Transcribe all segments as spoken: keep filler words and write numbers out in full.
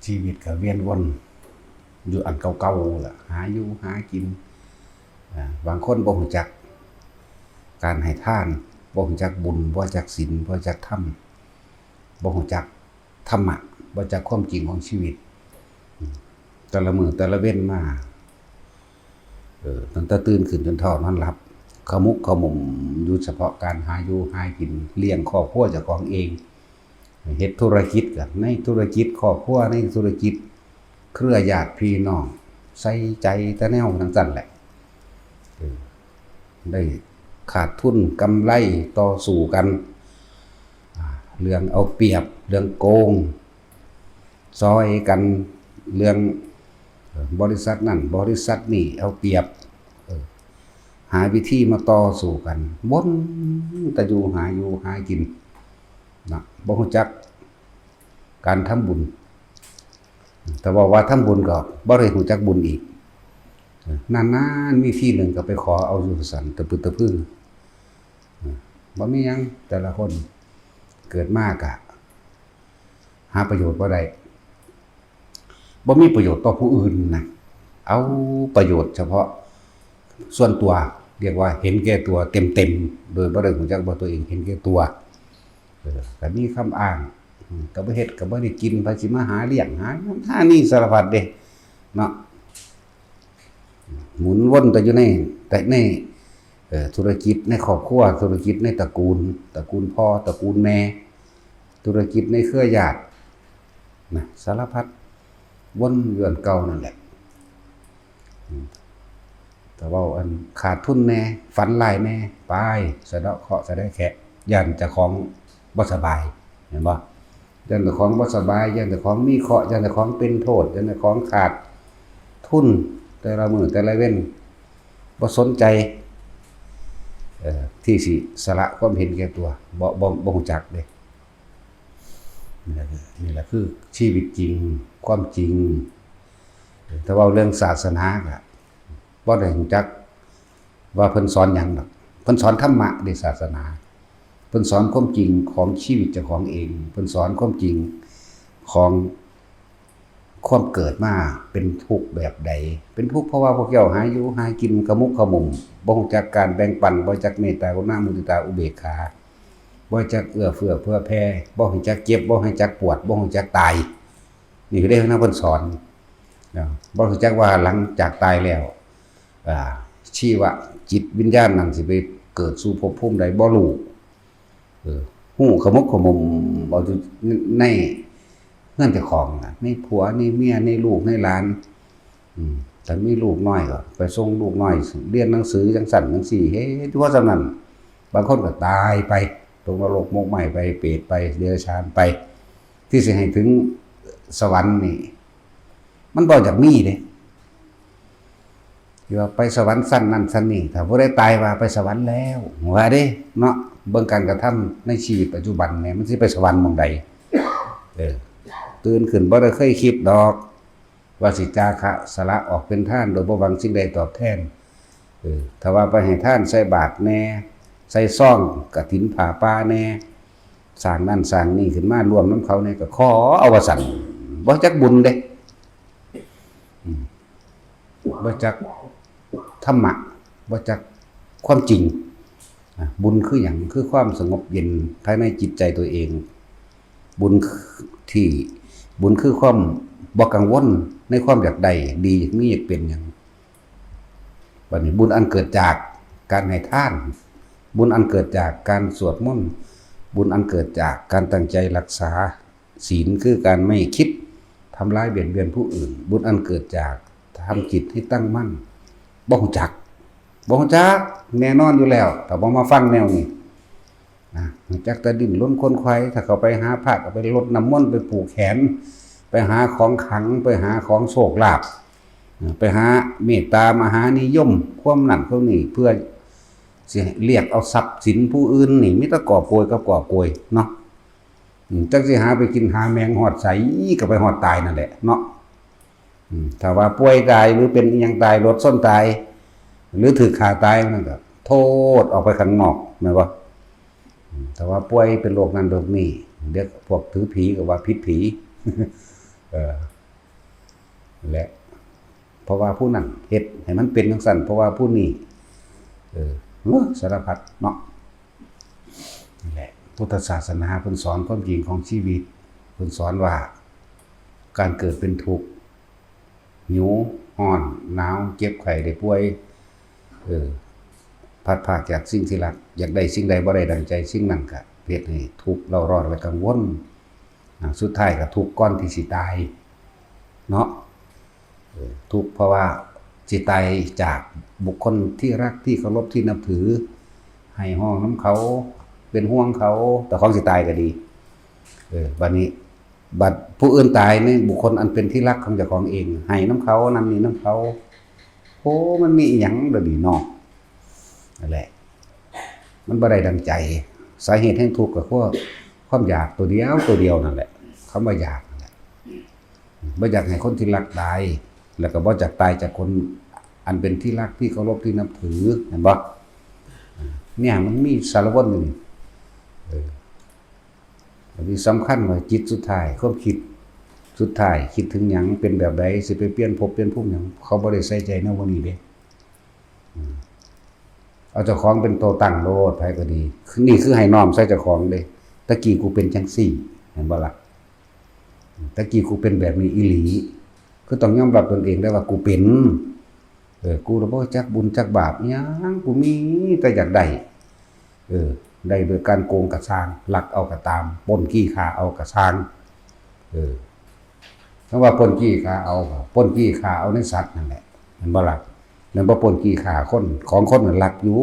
ชีวิตก็เวียนวนอยู่อันเก่าๆล่ะ หาอยู่หากิน อ่า บางคนบ่ฮู้จักการให้ทาน บ่ฮู้จักบุญ บ่ฮู้จักศีล บ่ฮู้จักธรรม บ่ฮู้จักธรรมะ บ่ฮู้จักความจริงของชีวิต อืม แต่ละมื้อแต่ละเว็นมา เออ ตั้งแต่ตื่นขึ้นจนเท่านอนหลับ ขมุกขมุมอยู่เฉพาะการหาอยู่หากิน เลี้ยงครอบครัวเจ้าของเอง เฮ็ดธุรกิจก็ในธุรกิจครอบครัว ในธุรกิจเครือญาติพี่น้อง ใส่ใจแต่แนวจั่งซั้นแหละ เออ ได้ขาดทุนกำไรต่อสู้กัน อ่า เรื่องเอาเปรียบ เรื่องโกง ซอยกัน เรื่อง เอ่อ บริษัทนั่น บริษัทนี่เอาเปรียบ เออ หาวิธีมาต่อสู้กัน วนแต่อยู่หาอยู่หากิน นะ บ่ฮู้จักการทำบุญ แต่ว่า ว่าทำบุญก็บ่ได้ฮู้จักบุญอีก นานๆ มีทีหนึ่งก็ไปขอเอาอยู่ซั่น ตะปึดตะปือ บ่มีหยัง แต่ละคนเกิดมากะหาประโยชน์บ่ได้ บ่มีประโยชน์ต่อผู้อื่นนะ เอาประโยชน์เฉพาะส่วนตัว เรียกว่าเห็นแก่ตัวเต็มๆ โดยบ่ได้ฮู้จักว่าตัวเองเห็นแก่ตัว เออ ก็มีคำอ้าง อืม ก็บ่เฮ็ดก็บ่ได้กิน ไผสิมาหาเลี้ยง หา หานี่สารพัดเด้ เนาะ หมุนวนแต่อยู่ใน แต่ใน เอ่อ ธุรกิจในครอบครัว ธุรกิจในตระกูล ตระกูลพ่อ ตระกูลแม่ ธุรกิจในเครือญาติ นะ สารพัด วนอยู่อันเก่านั่นแหละ อืม แต่ว่าอันขาดทุนแน่ ฝันร้ายแน่ ไป สะเดาะเคราะห์สะเดาะแคะ ย้านเจ้าของบ่สบาย เห็นบ่ ย้านเจ้าของบ่สบาย ย้านเจ้าของมีเคราะห์ ย้านเจ้าของเป็นโทษ ย้านเจ้าของขาดทุน แต่ละมื้อแต่ละเว็น บ่สนใจ เอ่อ ที่สิสละความเห็นแก่ตัว บ่ บ่ บ่ฮู้จักเด้ นี่แหละ นี่แหละคือชีวิตจริง ความจริง แต่ว่าเรื่องศาสนาก็บ่ได้ฮู้จักว่าเพิ่นสอนหยังดอก เพิ่นสอนธรรมะเด้ ศาสนา เพิ่นสอนความจริงของชีวิตเจ้าของเอง เพิ่นสอนความจริงของความเกิดมาเป็นทุกข์แบบใด เป็นทุกข์เพราะว่าพวกเจ้าหาอยู่หากินขมุกขมุม บ่ฮู้จักการแบ่งปัน บ่รู้จักเมตตากรุณามุทิตาอุเบกขา บ่รู้จักเอื้อเฟื้อเผื่อแผ่ บ่รู้จักเจ็บ บ่รู้จักปวด บ่รู้จักตาย นี่คือเด้ นำเพิ่นสอน นะ บ่รู้จักว่าหลังจากตายแล้ว อ่า ชีวะจิตวิญญาณนั่นสิไปเกิดสู่ภพภูมิใดบ่รู้ เออ ฮู้ขมุกขมุมเอาอยู่ในเฮือนเจ้าของน่ะ ในผัว ในเมีย ในลูก ในหลาน อืม ถ้ามีลูกน้อยก็ไปส่งลูกน้อยเรียนหนังสือจั่งซั้นจั่งซี้ เฮ็ดอยู่ว่าส่ำนั้น บางคนก็ตายไป ตกนรกหมกไหม้ไป เปรตไป เดรัจฉานไป ที่สิให้ถึงสวรรค์นี่ มันบ่อยากมีเด้ ที่ว่าไปสวรรค์ชั้นนั้นชั้นนี้ ถ้าผู้ใดตายว่าไปสวรรค์แล้ว ว่าเด้ เนาะ เบิ่งการกระทำในชีวิตปัจจุบันเนี่ย มันสิไปสวรรค์หม่องใด เออ ตื่นขึ้นบ่ได้เคยคิดดอก ว่าสิจาคะสละออกเป็นทานโดยบ่หวังสิ่งใดตอบแทน เออ ถ้าว่าไปให้ทานใส่บาตรแน่ ใส่ซองกฐินผ้าป่าแน่ สร้างนั่นสร้างนี่ขึ้นมาร่วมนำเขาแน่ ก็ขอเอาว่าซั่น บ่จักบุญเด้ อืม บ่จักธรรมะ บ่จักความจริง อ่ะ บุญคือหยัง คือความสงบเย็นภายในจิตใจตัวเอง บุญที่ บุญคือความบ่กังวลในความอยากได้ ดี อยากมี อยากเป็นหยัง บัดนี้บุญอันเกิดจากการให้ทาน บุญอันเกิดจากการสวดมนต์ บุญอันเกิดจากการตั้งใจรักษาศีล คือการไม่คิดทำร้ายเบียดเบียนผู้อื่น บุญอันเกิดจากทำจิตให้ตั้งมั่น บ่ฮู้จัก บ่ฮู้จัก แน่นอนอยู่แล้ว ถ้าบ่มาฟังแนวนี้ นะ ฮู้จักแต่ดิ้นรนขวนขวาย ถ้าเขาไปหาพระก็ไปรดน้ำมนต์ ไปผูกแขน ไปหาของขลัง ไปหาของโชคลาภ นะ ไปหาเมตตามหานิยม ความนั่นความนี่ เพื่อสิเรียกเอาทรัพย์สินผู้อื่นนี่ มีแต่กอบโกยกับกอบโกยเนาะ อืม จักสิหาไปกินหาแมงฮอดไสก็ไปฮอดตายนั่นแหละเนาะ อืม ถ้าว่าป่วยตายหรือเป็นอิหยังตาย รถชนตาย หรือถูกฆ่าตาย มันก็โทษออกไปข้างนอก แม่นบ่ อืม ถ้าว่าป่วยเป็นโรคนั้นโรคนี้ เดี๋ยวพวกถือผีก็ว่าผิดผี เออ และ เพราะว่าผู้นั้นเฮ็ดให้มันเป็นจั่งซั้น เพราะว่าผู้นี้ เออ เอ้อ สารพัดเนาะ นั่นแหละ พุทธศาสนาเพิ่นสอนความจริงของชีวิต เพิ่นสอนว่า การเกิดเป็นทุกข์ หิว ร้อน หนาว เจ็บไข้ได้ป่วย เออ พลัดพรากจากสิ่งที่รัก อยากได้สิ่งใดบ่ได้ดังใจ สิ่งนั้นก็เฮ็ดให้ทุกข์เร่าร้อนและกังวล อ่า สุดท้ายก็ทุกข์ก่อนที่สิตาย เนาะ เออ ทุกข์เพราะว่าสิตายจากบุคคลที่รักที่เคารพที่นับถือ ให้ห้องนำเขา เป็นห่วงเขา แต่ของสิตายก็ดี เออ บัดนี้ บัดผู้อื่นตายนี่ บุคคลอันเป็นที่รักของเจ้าของเอง ให้นำเขา นั่นนี่นำเขา โอ้ มันมีอิหยังเดี๋ยวนี้เนาะ นั่นแหละ มันบ่ได้ดังใจ สาเหตุแห่งทุกข์ก็คือความอยากตัวเดียว ตัวเดียวนั่นแหละ คำว่าอยากนั่นแหละ บ่อยากให้คนที่รักตาย แล้วก็บ่อยากตายจากคนอันเป็นที่รักที่เคารพที่นับถือ เห็นบ่ เนี่ยมันมีสารพัดอยู่นี่ เออ อันนี้สำคัญว่าจิตสุดท้าย ความคิดสุดท้าย คิดถึงหยัง เป็นแบบใด สิไปเปลี่ยนภพเปลี่ยนภูมิหยัง เขาบ่ได้ใส่ใจในวันนี้เด้ อืม เอาเจ้าของเป็นตัวตั้งโลด ไผก็ดี นี่คือให้น้อมใส่เจ้าของเด้ ตะกี้กูเป็นจังซี่ เห็นบ่ล่ะ ตะกี้กูเป็นแบบนี้อีหลี คือต้องยอมรับตนเองได้ว่ากูเป็น เออ กูละบ่จักบุญจักบาปอิหยัง กูมีแต่อยากได้ เออ ได้โดยการโกงกะซ่าง ลักเอากะตาม ปล้นจี้ฆ่าเอากะซ่าง เออ คำว่าปล้นจี้ฆ่าเอา ปล้นจี้ฆ่าเอาในสัตว์นั่นแหละ แม่นบ่ล่ะ แม่นบ่ปล้นจี้ฆ่าคน ของคนน่ะลักอยู่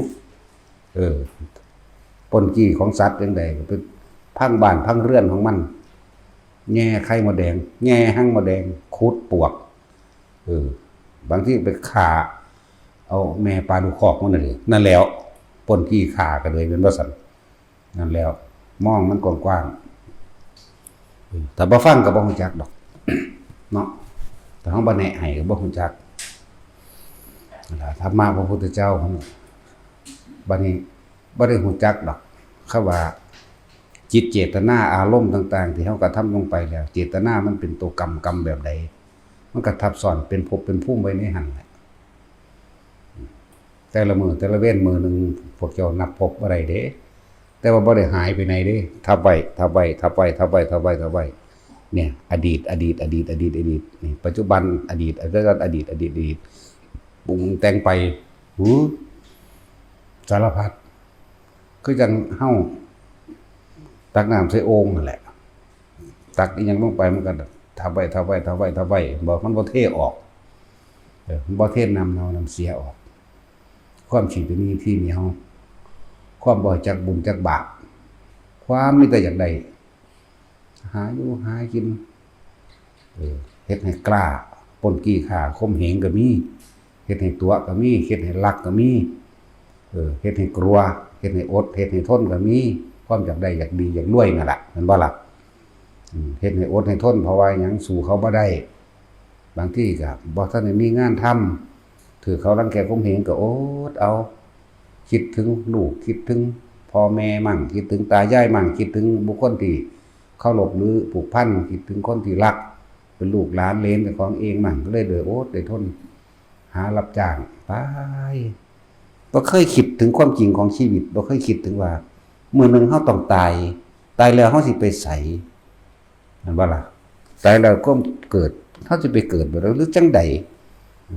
เออ ปล้นจี้ของสัตว์จั่งใด ก็ไปพังบ้านพังเรือนของมัน แย่ไข่มดแดง แย่ฮังมดแดง ขุดปวก เออ บางทีไปฆ่าเอาแม่ปลาดุกคอกมันนั่นเอง นั่นแล้ว ปล้นจี้ฆ่ากันเลย แม่นบ่ซั่น นั่นแล้ว มองมันกว้างๆ เออ ถ้าบ่ฟังก็บ่ฮู้จักดอก เนาะ ถ้าเฮาบ่แนะให้ก็บ่ฮู้จัก นั่นล่ะ ธรรมะพระพุทธเจ้า บัดนี้บ่ได้ฮู้จักดอก คำว่า จิตเจตนาอารมณ์ต่างๆ ที่เฮากระทำลงไปแล้ว เจตนามันเป็นตัวกรรม กรรมแบบใด มันก็ทับซ้อนเป็นภพเป็นภูมิไว้ในหั่นแหละ แต่ละมื้อแต่ละเวร มื้อหนึ่งพวกเจ้านับภพบ่ได้เด้ แต่ว่าบ่ได้หายไปไหนเด้ ทับไว้ ทับไว้ ทับไว้ ทับไว้ ทับไว้ ทับไว้ เนี่ย อดีต อดีต อดีต อดีต อดีต อดีต นี่ ปัจจุบัน อดีต อดีต อดีต อดีต อดีต ปรุงแต่งไป หู สารพัด คือจั่งเฮาตักน้ำใส่โอ่งนั่นแหละ ตักอิหยังลงไปมันก็ทับไว้ ทับไว้ ทับไว้ ทับไว้ บ่ มันบ่เทออก เออ มันบ่เทน้ำเน่าน้ำเสียออก ความขี้ตะหนี่ทีเหนียว ความบ่จักบุญจักบาป ความมีแต่อยากได้ หาอยู่หากิน เออ เฮ็ดให้กล้า ปล้นจี้ฆ่าข่มเหงก็มี เฮ็ดให้ตั๋วก็มี เฮ็ดให้ลักก็มี เออ เฮ็ดให้กลัว เฮ็ดให้อด เฮ็ดให้ทนก็มี ความอยากได้อยากดีอยากรวยนั่นล่ะ แม่นบ่ล่ะ อืม เฮ็ดให้อดให้ทน เพราะว่าหยัง สู้เขาบ่ได้ บางทีก็บ่ทันได้มีงานทำ ถืกเขารังแกข่มเหงก็อดเอา คิดถึงลูก คิดถึงพ่อแม่มั่ง คิดถึงตายายมั่ง คิดถึงบุคคลที่เคารพหรือผูกพัน คิดถึงคนที่รัก เป็นลูกหลานเหลนเจ้าของเองมั่ง ก็เลยได้อดได้ทน หารับจ้างไป บ่เคยคิดถึงความจริงของชีวิต บ่เคยคิดถึงว่ามื้อหนึ่งเฮาต้องตาย ตายแล้วเฮาสิไปไส แม่นบ่ล่ะ ตายแล้วความเกิด เฮาสิไปเกิดบ่ได้หรือจั่งใด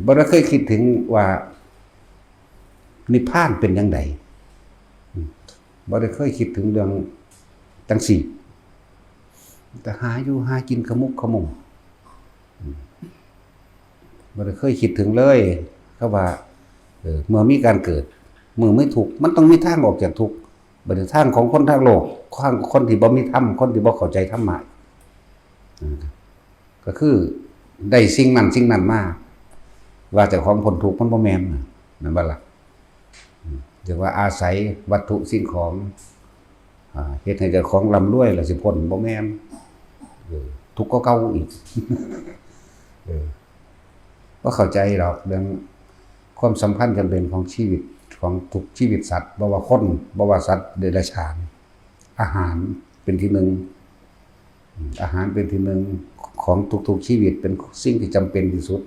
บ่ได้เคยคิดถึงว่านิพพานเป็นจั่งใด อืม บ่ได้เคยคิดถึงเรื่องจั่งซี้ แต่หาอยู่หากินขมุกขมุง อืม บ่ได้เคยคิดถึงเลย เขาว่า เออ เมื่อมีการเกิด เมื่อมีทุกข์ มันต้องมีทางออกจากทุกข์ บัดนี้ทางของคนทางโลก ทางคนที่บ่มีธรรม คนที่บ่เข้าใจธรรมะ อืม ก็คือได้สิ่งนั้นสิ่งนั้นมา ว่าเจ้าของพ้นทุกข์ มันบ่แม่นน่ะ แม่นบ่ล่ะ อืม เรียกว่าอาศัยวัตถุสิ่งของ อ่า เฮ็ดให้เจ้าของร่ำรวยแล้วสิพ้น บ่แม่น เออ ทุกข์กว่าเก่าอีก เออ บ่เข้าใจดอกเรื่องความสำคัญจำเป็นของชีวิต ของทุกชีวิตสัตว์ บ่ว่าคน บ่ว่าสัตว์เดรัจฉาน อาหารเป็นที่หนึ่ง อาหารเป็นที่หนึ่งของทุกๆชีวิต เป็นสิ่งที่จำเป็นที่สุด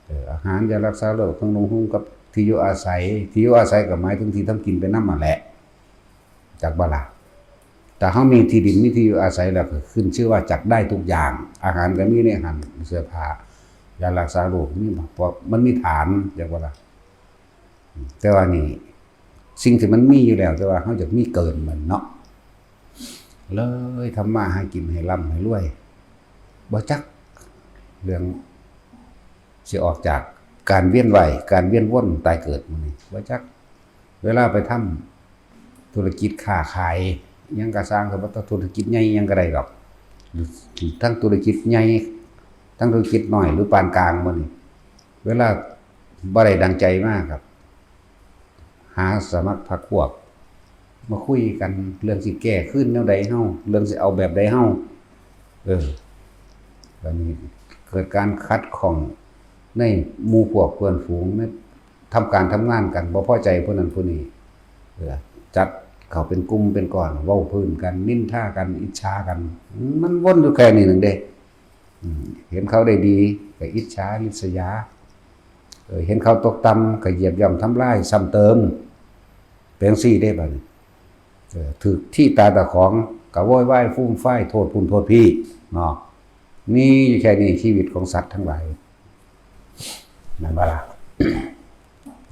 เออ อาหาร ยารักษาโรค เครื่องนุ่งห่ม กับที่อยู่อาศัย ที่อยู่อาศัยก็หมายถึงที่ทำกินไปนำนั่นแหละ จักบ่ล่ะ ถ้าเฮามีที่ดิน มีที่อยู่อาศัยแล้วก็ขึ้นชื่อว่าจักได้ทุกอย่าง อาหารก็มีในหั้น เสื้อผ้า ยารักษาโรค มี เพราะมันมีฐาน จักบ่ล่ะ แต่ว่านี่ สิ่งที่มันมีอยู่แล้ว แต่ว่าเฮาอยากมีเกินมันเนาะ เลยทำมาหากินให้ร่ำให้รวย บ่จักเรื่องสิออกจากการเวียนว่าย การเวียนวนตายเกิดหมู่นี้ บ่จัก เวลาไปทำธุรกิจค้าขาย หยังก็ซ่าง ก็บ่ต้องธุรกิจใหญ่หยังก็ได้ดอก ทั้งธุรกิจใหญ่ ทั้งธุรกิจน้อยหรือปานกลางหมู่นี้ เวลาบ่ได้ดังใจมาครับ หาสมัครพรรคพวก มาคุยกันเรื่องสิแก้คืนแนวใดเฮา เรื่องสิเอาแบบใดเฮา เออ บัดนี้เกิดการขัดข้องในหมู่พวกเพื่อนฝูง ในทำการทำงานกัน บ่พอใจผู้นั้นผู้นี้ เออ จัดเข้าเป็นกลุ่มเป็นก้อน เว้าพื้นกัน นินทากัน อิจฉากัน มันวนอยู่แค่นี้หนึ่งเด้ อืม เห็นเขาได้ดีก็อิจฉาริษยา เออ เห็นเขาตกต่ำก็เหยียบย่ำทำลายซ้ำเติม เป็นจั่งซี้เด้บัดนี้ เออ ถืกที่ตาตะของก็โวยวายฟูมฟาย โทษพุ่นโทษพี้เนาะ มีอยู่แค่นี้ชีวิตของสัตว์ทั้งหลาย แม่นบ่ล่ะ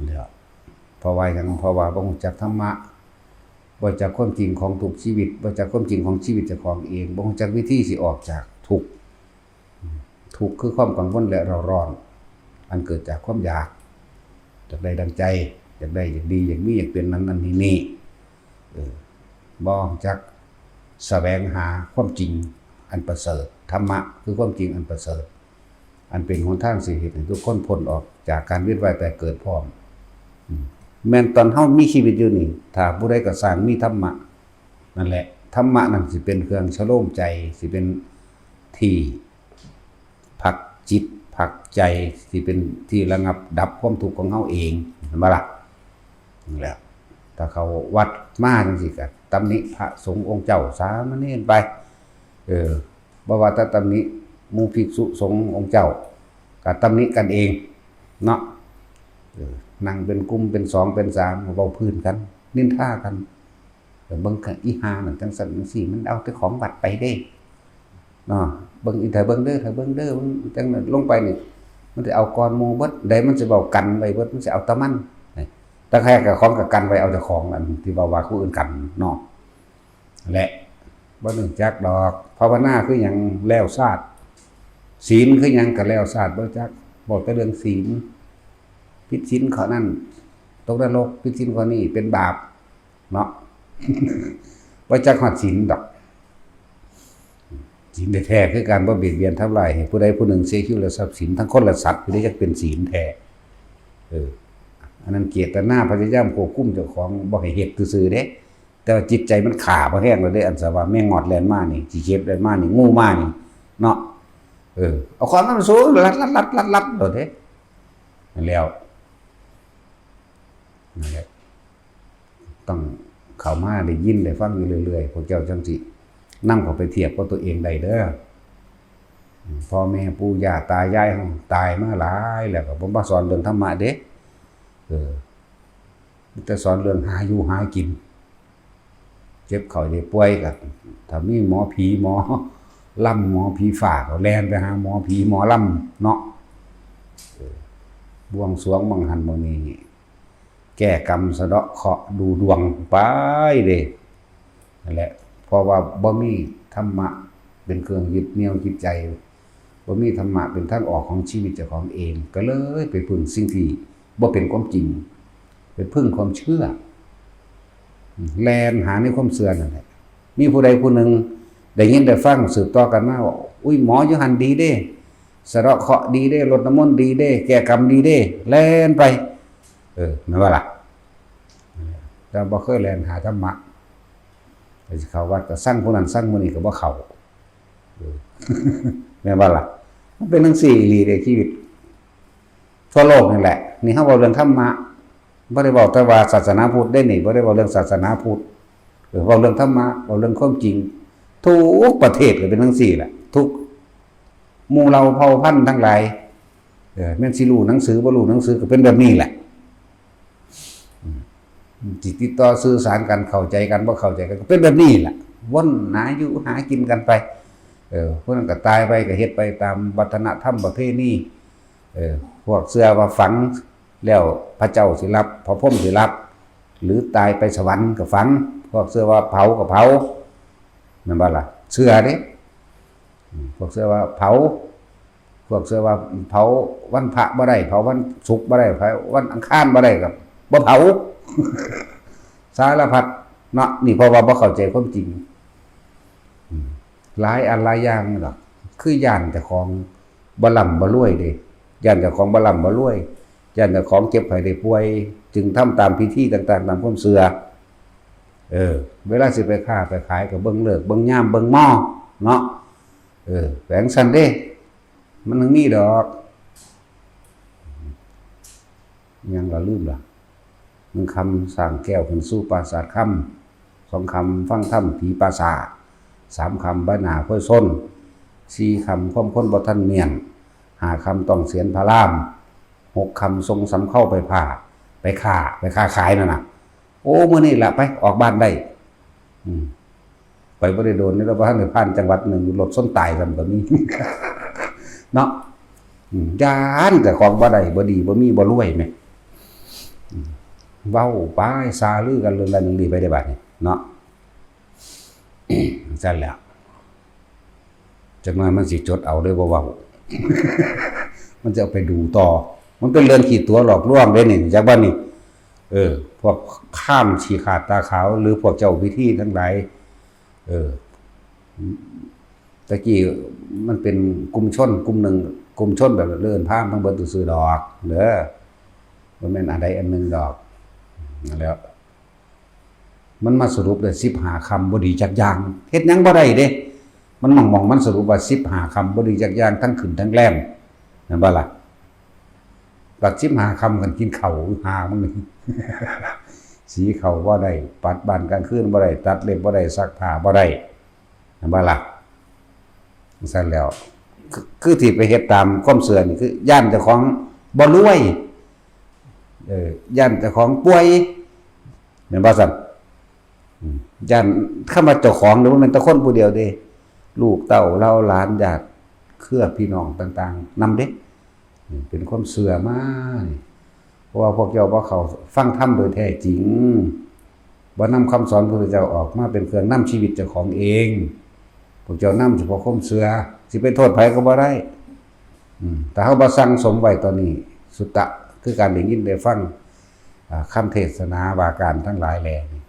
แล้ว เพราะว่าหยัง เพราะว่าบ่รู้จักธรรมะ บ่รู้จักความจริงของทุกข์ชีวิต บ่รู้จักความจริงของชีวิตเจ้าของเอง บ่รู้จักวิธีสิออกจากทุกข์ ทุกข์คือความกังวลและเร่าร้อน อันเกิดจากความอยาก อยากได้ดังใจ อยากได้ อยากดี อยากมี อยากเป็นนั้นนั้นนี่นี่ เออ บ่รู้จักแสวงหาความจริงอันประเสริฐ ธรรมะคือความจริงอันประเสริฐ อันเป็นหนทางสิเฮ็ดให้ทุกคนพ้นออกจากการเวียนว่ายตายเกิดพร้อม อืม แม่นตอนเฮามีชีวิตอยู่นี่ ถ้าผู้ใดก็สร้างมีธรรมะ นั่นแหละ ธรรมะนั่นสิเป็นเครื่องชโลมใจ สิเป็นที่พักจิตพักใจ สิเป็นที่ระงับดับความทุกข์ของเฮาเอง เห็นบ่ล่ะ? นั่นแหละ ถ้าเข้าวัดมาจั่งซี้ก็ตำหนิพระสงฆ์องค์เจ้าสามเณรไป เออ บ่ว่าแต่ตำหนิหมู่ภิกษุสงฆ์องค์เจ้า ก็ตำหนิกันเองเนาะ เออ นั่งเป็นกลุ่มเป็นสองเป็นสาม เว้าพื้นกัน นินทากัน เออ เบิ่งอีห่านั่นจั่งซั้นจั่งซี้ มันเอาแต่ของวัดไปเด้ เนาะ เบิ่งอี ถ้าเบิ่งเด้อ ถ้าเบิ่งเด้อ มันจั่งนั้นลงไปนี่ มันสิเอาก่อนหมู่เบิด ใดมันสิเว้ากันไว้เบิด มันสิเอาแต่มัน นี่ แต่แท้ก็ของก็กันไว้ เอาแต่ของอันที่เว้าว่าผู้อื่นกันเนาะ และบ่รู้จักดอก ภาวนาคือหยัง แคล้วคลาด ศีลคือหยัง ก็แคล้วคลาด บ่จัก เว้าแต่เรื่องศีล ผิดศีลข้อนั้น ตกนรก ผิดศีลข้อนี้ เป็นบาป เนาะ บ่จักฮอดศีลดอก ศีลแท้ๆ คือการบ่เบียดเบียนทำลายให้ผู้ใดผู้หนึ่งเสียชีวิตและทรัพย์สิน ทั้งคนและสัตว์ ผู้ใดจักเป็นศีลแท้ เออ อันนั้นเจตนาพยายามควบคุมเจ้าของบ่ให้เฮ็ดซื่อๆ เด้ แต่ว่าจิตใจมันฆ่าพอแฮงแล้วเด้ อันสะว่าแมงงอดแล่นมานี่ ขี้เข็บแล่นมานี่ งูมานี่ เนาะ เออ เอาของมันสูง ลัดๆๆๆๆ โลดเด้ นั่นแล้ว นั่นแหละ ต้องเข้ามาได้ยินได้ฟังอยู่เรื่อยๆ พวกเจ้าจั่งสินำเข้าไปเทียบกับตัวเองได้เด้อ พ่อแม่ปู่ย่าตายายเฮาตายมาหลายแล้วก็บ่มาสอนเรื่องธรรมะเด้ เออ มีแต่สอนเรื่องหาอยู่หากิน เจ็บไข้ได้ป่วยก็ ถ้ามีหมอผีหมอลำหมอผีฟ้าก็แล่นไปหาหมอผีหมอลำเนาะ เออ บวงสรวงบังหั้นบังนี้ แก้กรรมสะเดาะเคราะห์ดูดวงไปเด้ นั่นแหละ เพราะว่าบ่มีธรรมะเป็นเครื่องยึดเหนี่ยวจิตใจ บ่มีธรรมะเป็นทางออกของชีวิตเจ้าของเอง ก็เลยไปพึ่งสิ่งที่บ่เป็นความจริง ไปพึ่งความเชื่อ แล่นหาในความเชื่อนั่นแหละ มีผู้ใดผู้หนึ่งได้ยินได้ฟังสืบต่อกันมาว่า อุ้ย หมออยู่หั่นดีเด้ สะเดาะเคราะห์ดีเด้ รดน้ำมนต์ดีเด้ แก้กรรมดีเด้ แล่นไป เออ แม่นบ่ล่ะ? แต่บ่เคยแล่นหาธรรมะ ไปเข้าวัดก็ซังผู้นั้นซังผู้นี้ก็บ่เข้า เออ แม่นบ่ล่ะ? มันเป็นจั่งซี้อีหลีเด้ ชีวิตทั่วโลกนี่แหละ นี่เฮาเว้าเรื่องธรรมะ บ่ได้เว้าแต่ว่าศาสนาพุทธเด้นี่ บ่ได้เว้าเรื่องศาสนาพุทธ เออ เว้าเรื่องธรรมะ เว้าเรื่องความจริง ทุกประเทศก็เป็นจั่งซี้แหละ ทุกหมู่เหล่าเผ่าพันธุ์ทั้งหลาย เออ แม่นสิรู้หนังสือบ่รู้หนังสือก็เป็นแบบนี้แหละ อืม สิติดต่อสื่อสารกัน เข้าใจกันบ่เข้าใจกันก็เป็นแบบนี้แหละ วนหาอยู่หากินกันไป เออ ผู้นั้นก็ตายไปก็เฮ็ดไปตามวัฒนธรรมประเพณี เออ พวกเชื่อว่าฝังแล้วพระเจ้าสิรับ พระพรหมสิรับ หรือตายไปสวรรค์ก็ฝัง พวกเชื่อว่าเผาก็เผา แม่นบ่ล่ะ เชื่อเด้ อืม พวกเชื่อว่าเผา พวกเชื่อว่าเผาวันพระบ่ได้ เผาวันศุกร์บ่ได้ เผาวันอังคารบ่ได้ก็บ่เผา สารพัดเนาะ นี่เพราะว่าบ่เข้าใจความจริง อืม หลายอันหลายอย่างดอก คือย้านเจ้าของบ่ร่ำบ่รวยเด้ ย้านเจ้าของบ่ร่ำบ่รวย ย้านเจ้าของเจ็บไข้ได้ป่วย จึงทำตามพิธีต่างๆ ตามความเชื่อ เออ เวลาสิไปค้าไปขายก็เบิ่งฤกษ์ เบิ่งยาม เบิ่งมอเนาะ เออ แปลงซั่นเด้ มันถึงมีดอก ยังละลืมล่ะ หนึ่งค่ำสร้างแก้วขึ้นสู่ปราสาทคำ สองค่ำฟังธรรมผีป่าช้า สามค่ำใบหน้าค่อยซน สี่ค่ำความคนบ่ทันเมียน ห้าค่ำต้องเสียนพระราม หกค่ำส่งสำเภาไปผ่า ไปค้า ไปค้าขายนั่นน่ะ โอ้ มื้อนี้ล่ะ ไป ออกบ้านได้ อืม ไปบ่ได้โดนนี่ แล้วบ่ทันได้ผ่านจังหวัดหนึ่ง รถชนตายซ้ำก็มี เนาะ อืม ย้านเจ้าของบ่ได้ บ่ดี บ่มี บ่รวยแหม อืม เว้าไป ซาลือกันเรื่องนั้นเรื่องนี้ไปได้บัดนี้ เนาะ ซั่นแหละ จักหน่อยมันสิจดเอาเด้อ บ่เว้า มันจะเอาไปดูต่อ มันเป็นเรื่องขี้ตั๋วหลอกลวงเด้นี่ จักบ่นี่ เออ พวกพราหมณ์ขี้ขลาดตาขาว หรือพวกเจ้าพิธีทั้งหลาย เออ ตะกี้มันเป็นกลุ่มชนกลุ่มหนึ่ง กลุ่มชนแบบเอิ้นพราหมณ์ทั้งเบิดซื่อๆดอก เด้อ บ่แม่นอันใดอันหนึ่งดอก นั่นแหละ มันมาสรุปได้สิบห้าค่ำบ่ดีจักอย่าง เฮ็ดหยังบ่ได้เด้ มันหม่องๆ มันสรุปว่าสิบห้าค่ำบ่ดีจักอย่าง ทั้งขึ้นทั้งแรม แม่นบ่ล่ะ บัดสิบห้าค่ำกันกินข้าวหามื้อ สีข้าวบ่ได้ ปัดบ้านกลางคืนบ่ได้ ตัดเล็บบ่ได้ ซักผ้าบ่ได้ แม่นบ่ล่ะ ซั่นแล้ว คือ คือที่ไปเฮ็ดตามความเชื่อนี่ คือย้านเจ้าของบ่รวย เออ ย้านเจ้าของป่วย แม่นบ่ซั่น อืม ย้าน คำว่าเจ้าของนี่บ่แม่นแต่คนผู้เดียวเด้ ลูกเต้าเหล่าหลานญาติเครือพี่น้องต่างๆ นำเด้ อืม เป็นความเชื่อมานี่ เพราะว่าพวกเจ้าบ่เข้าฟังธรรมโดยแท้จริง บ่นำคำสอนพระพุทธเจ้าออกมาเป็นเครื่องนำชีวิตเจ้าของเอง พวกเจ้านำเฉพาะความเชื่อ สิไปโทษไผก็บ่ได้ อืม ถ้าเฮาบ่สั่งสมไว้ตอนนี้ สุตตะ คือการได้ยินได้ฟัง อ่า คำเทศนาว่าการทั้งหลายแลนี่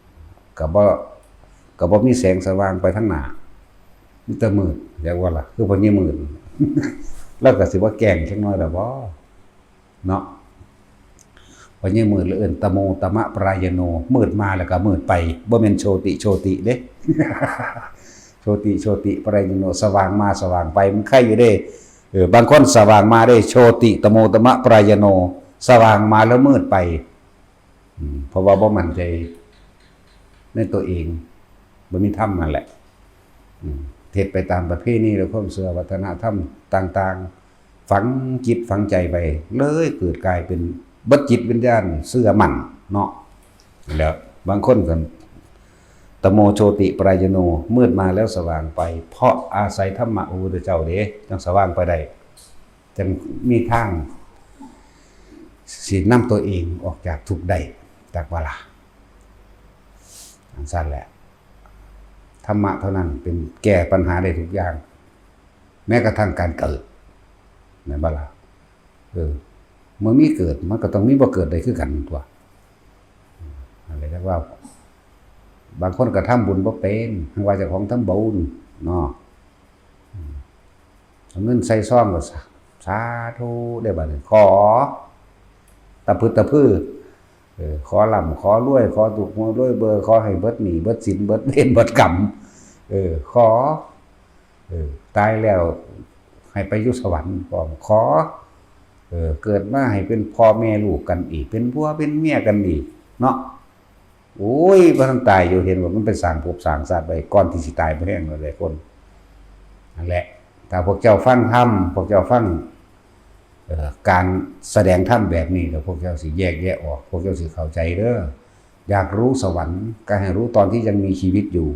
ก็บ่ ก็บ่มีแสงสว่างไปทางหน้า มีแต่มืด เรียกว่าล่ะ คือพ่อใหญ่มืด แล้วก็สิว่าแกล้งจักหน่อยล่ะบ่ เนาะ พ่อใหญ่มืด หรือเอิ้นตะโมตมะปรายโน มืดมาแล้วก็มืดไป บ่แม่นโชติโชติเด้ โชติโชติปรายโน สว่างมาสว่างไป มันไคอยู่เด้ เออ บางคนสว่างมาได้ โชติตะโมตมะปรายโน สว่างมาแล้วมืดไป อืม เพราะว่าบ่มั่นใจในตัวเอง บ่มีธรรมนั่นแหละ อืม เฮ็ดไปตามประเพณีและความเชื่อวัฒนธรรมต่างๆ ฝังจิตฝังใจไป เลยเกิดกลายเป็นเบิดจิตวิญญาณเชื่อมั่นเนาะ แล้วบางคนก็ ตะโมโชติปรายโน มืดมาแล้วสว่างไป เพราะอาศัยธรรมะพระพุทธเจ้าเด้ จั่งสว่างไปได้ จั่งมีทางสินำตัวเองออกจากทุกข์ได้ จักว่าล่ะ จั่งซั่นแหละ ธรรมะเท่านั้นเป็นแก้ปัญหาได้ทุกอย่าง แม้กระทั่งการเกิด แม่นบ่ล่ะ เออ เมื่อมีเกิดมันก็ต้องมีบ่เกิดได้คือกันตั๊ว อะไรเรียกว่า บางคนก็ทำบุญบ่เป็น ทั้งว่าเจ้าของทำบุญเนาะ อืม เอาเงินใส่ซองก็สา สาธุ ได้บัดนี้ ขอ ตะพึดตะพือ เออ ขอร่ำขอรวย ขอถูกหวยรวยเบอร์ ขอให้เบิดหนี้เบิดสิน เบิดเวรเบิดกรรม เออ ขอ เออ ตายแล้วให้ไปอยู่สวรรค์ ขอ ขอ เออ เกิดมาให้เป็นพ่อแม่ลูกกันอีก เป็นผัวเป็นเมียกันอีก เนาะ โอ้ย บ่ทันตายอยู่ เห็นว่ามันไปสร้างภพสร้างชาติไว้ ก่อนที่สิตายบ่แฮงแล้วเด้คน นั่นแหละ ถ้าพวกเจ้าฟังธรรม พวกเจ้าฟัง เอ่อ การแสดงธรรมแบบนี้แล้ว พวกเจ้าสิแยกแยะออก พวกเจ้าสิเข้าใจเด้อ อยากรู้สวรรค์ ก็ให้รู้ตอนที่ยังมีชีวิตอยู่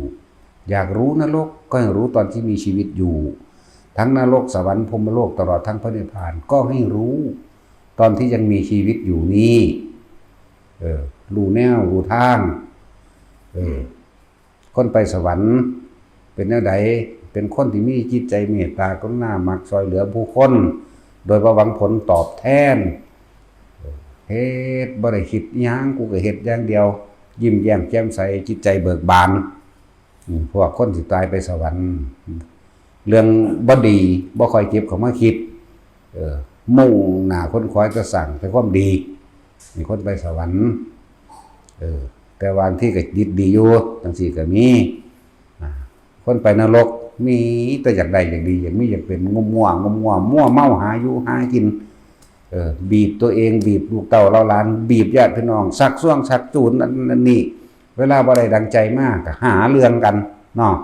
อยากรู้นรก ก็ให้รู้ตอนที่มีชีวิตอยู่ ทั้งนรก สวรรค์ พรหมโลก ตลอดทั้งพระนิพพาน ก็ให้รู้ ตอนที่ยังมีชีวิตอยู่นี่ เออ รู้แนว รู้ทาง เออ คนไปสวรรค์ เป็นแนวใด เป็นคนที่มีจิตใจเมตตากรุณา มักซอยเหลือผู้คน โดยบ่หวังผลตอบแทน เฮ็ดบ่ได้คิดอิหยัง กูก็เฮ็ดอย่างเดียว ยิ้มแย้มแจ่มใส จิตใจเบิกบาน อืม พวกคนสิตายไปสวรรค์ เรื่องบ่ดีบ่ค่อยเก็บเข้ามาคิด เออ มุ่งหน้าค้นคว้าจะสร้างแต่ความดี มีคนไปสวรรค์ เออ แต่บางทีก็จิตดีอยู่ จังซี่ก็มี อ่า คนไปนรก มีแต่อยากได้อยากดี อยากมีอยากเป็น งมง่วงมง่วมั่วเมาหาอยู่หากิน เออ บีบตัวเอง บีบลูกเต้าเหล่าหลาน บีบญาติพี่น้อง ชักชวนชักจูงนั่นนั่นนี่ เวลาบ่ได้ดังใจมาก็หาเรื่องกันเนาะ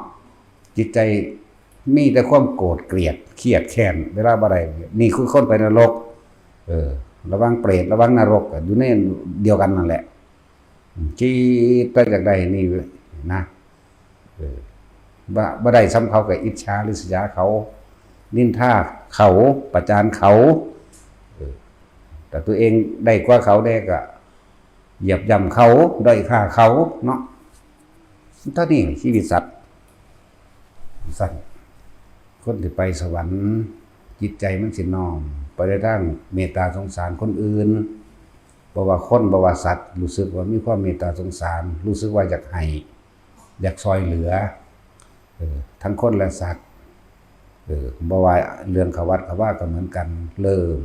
จิตใจมีแต่ความโกรธเกลียด เครียดแค้น เวลาบ่ได้ นี่คือคนไปนรก เออ ระวังเปรต ระวังนรก อยู่ในเดียวกันนั่นแหละ คิดแต่อยากได้นี่นะ เออ บ่ บ่ได้ส่ำเขาก็อิจฉาริษยาเขา นินทาเขา ประจานเขา เออ แต่ตัวเองได้กว่าเขาแด่ก็เหยียบย่ำเขา ด้อยค่าเขาเนาะ เท่านี้ชีวิตสัตว์ ซั่น คนที่ไปสวรรค์ จิตใจมันสิน้อมไปในทางเมตตาสงสารคนอื่น บ่ว่าคน บ่ว่าสัตว์ รู้สึกว่ามีความเมตตาสงสาร รู้สึกว่าอยากให้ อยากซอยเหลือ เออ ทั้งคนและสัตว์ เออ บ่ว่าเรื่องเข้าวัดเข้าวาก็เหมือนกัน เริ่ม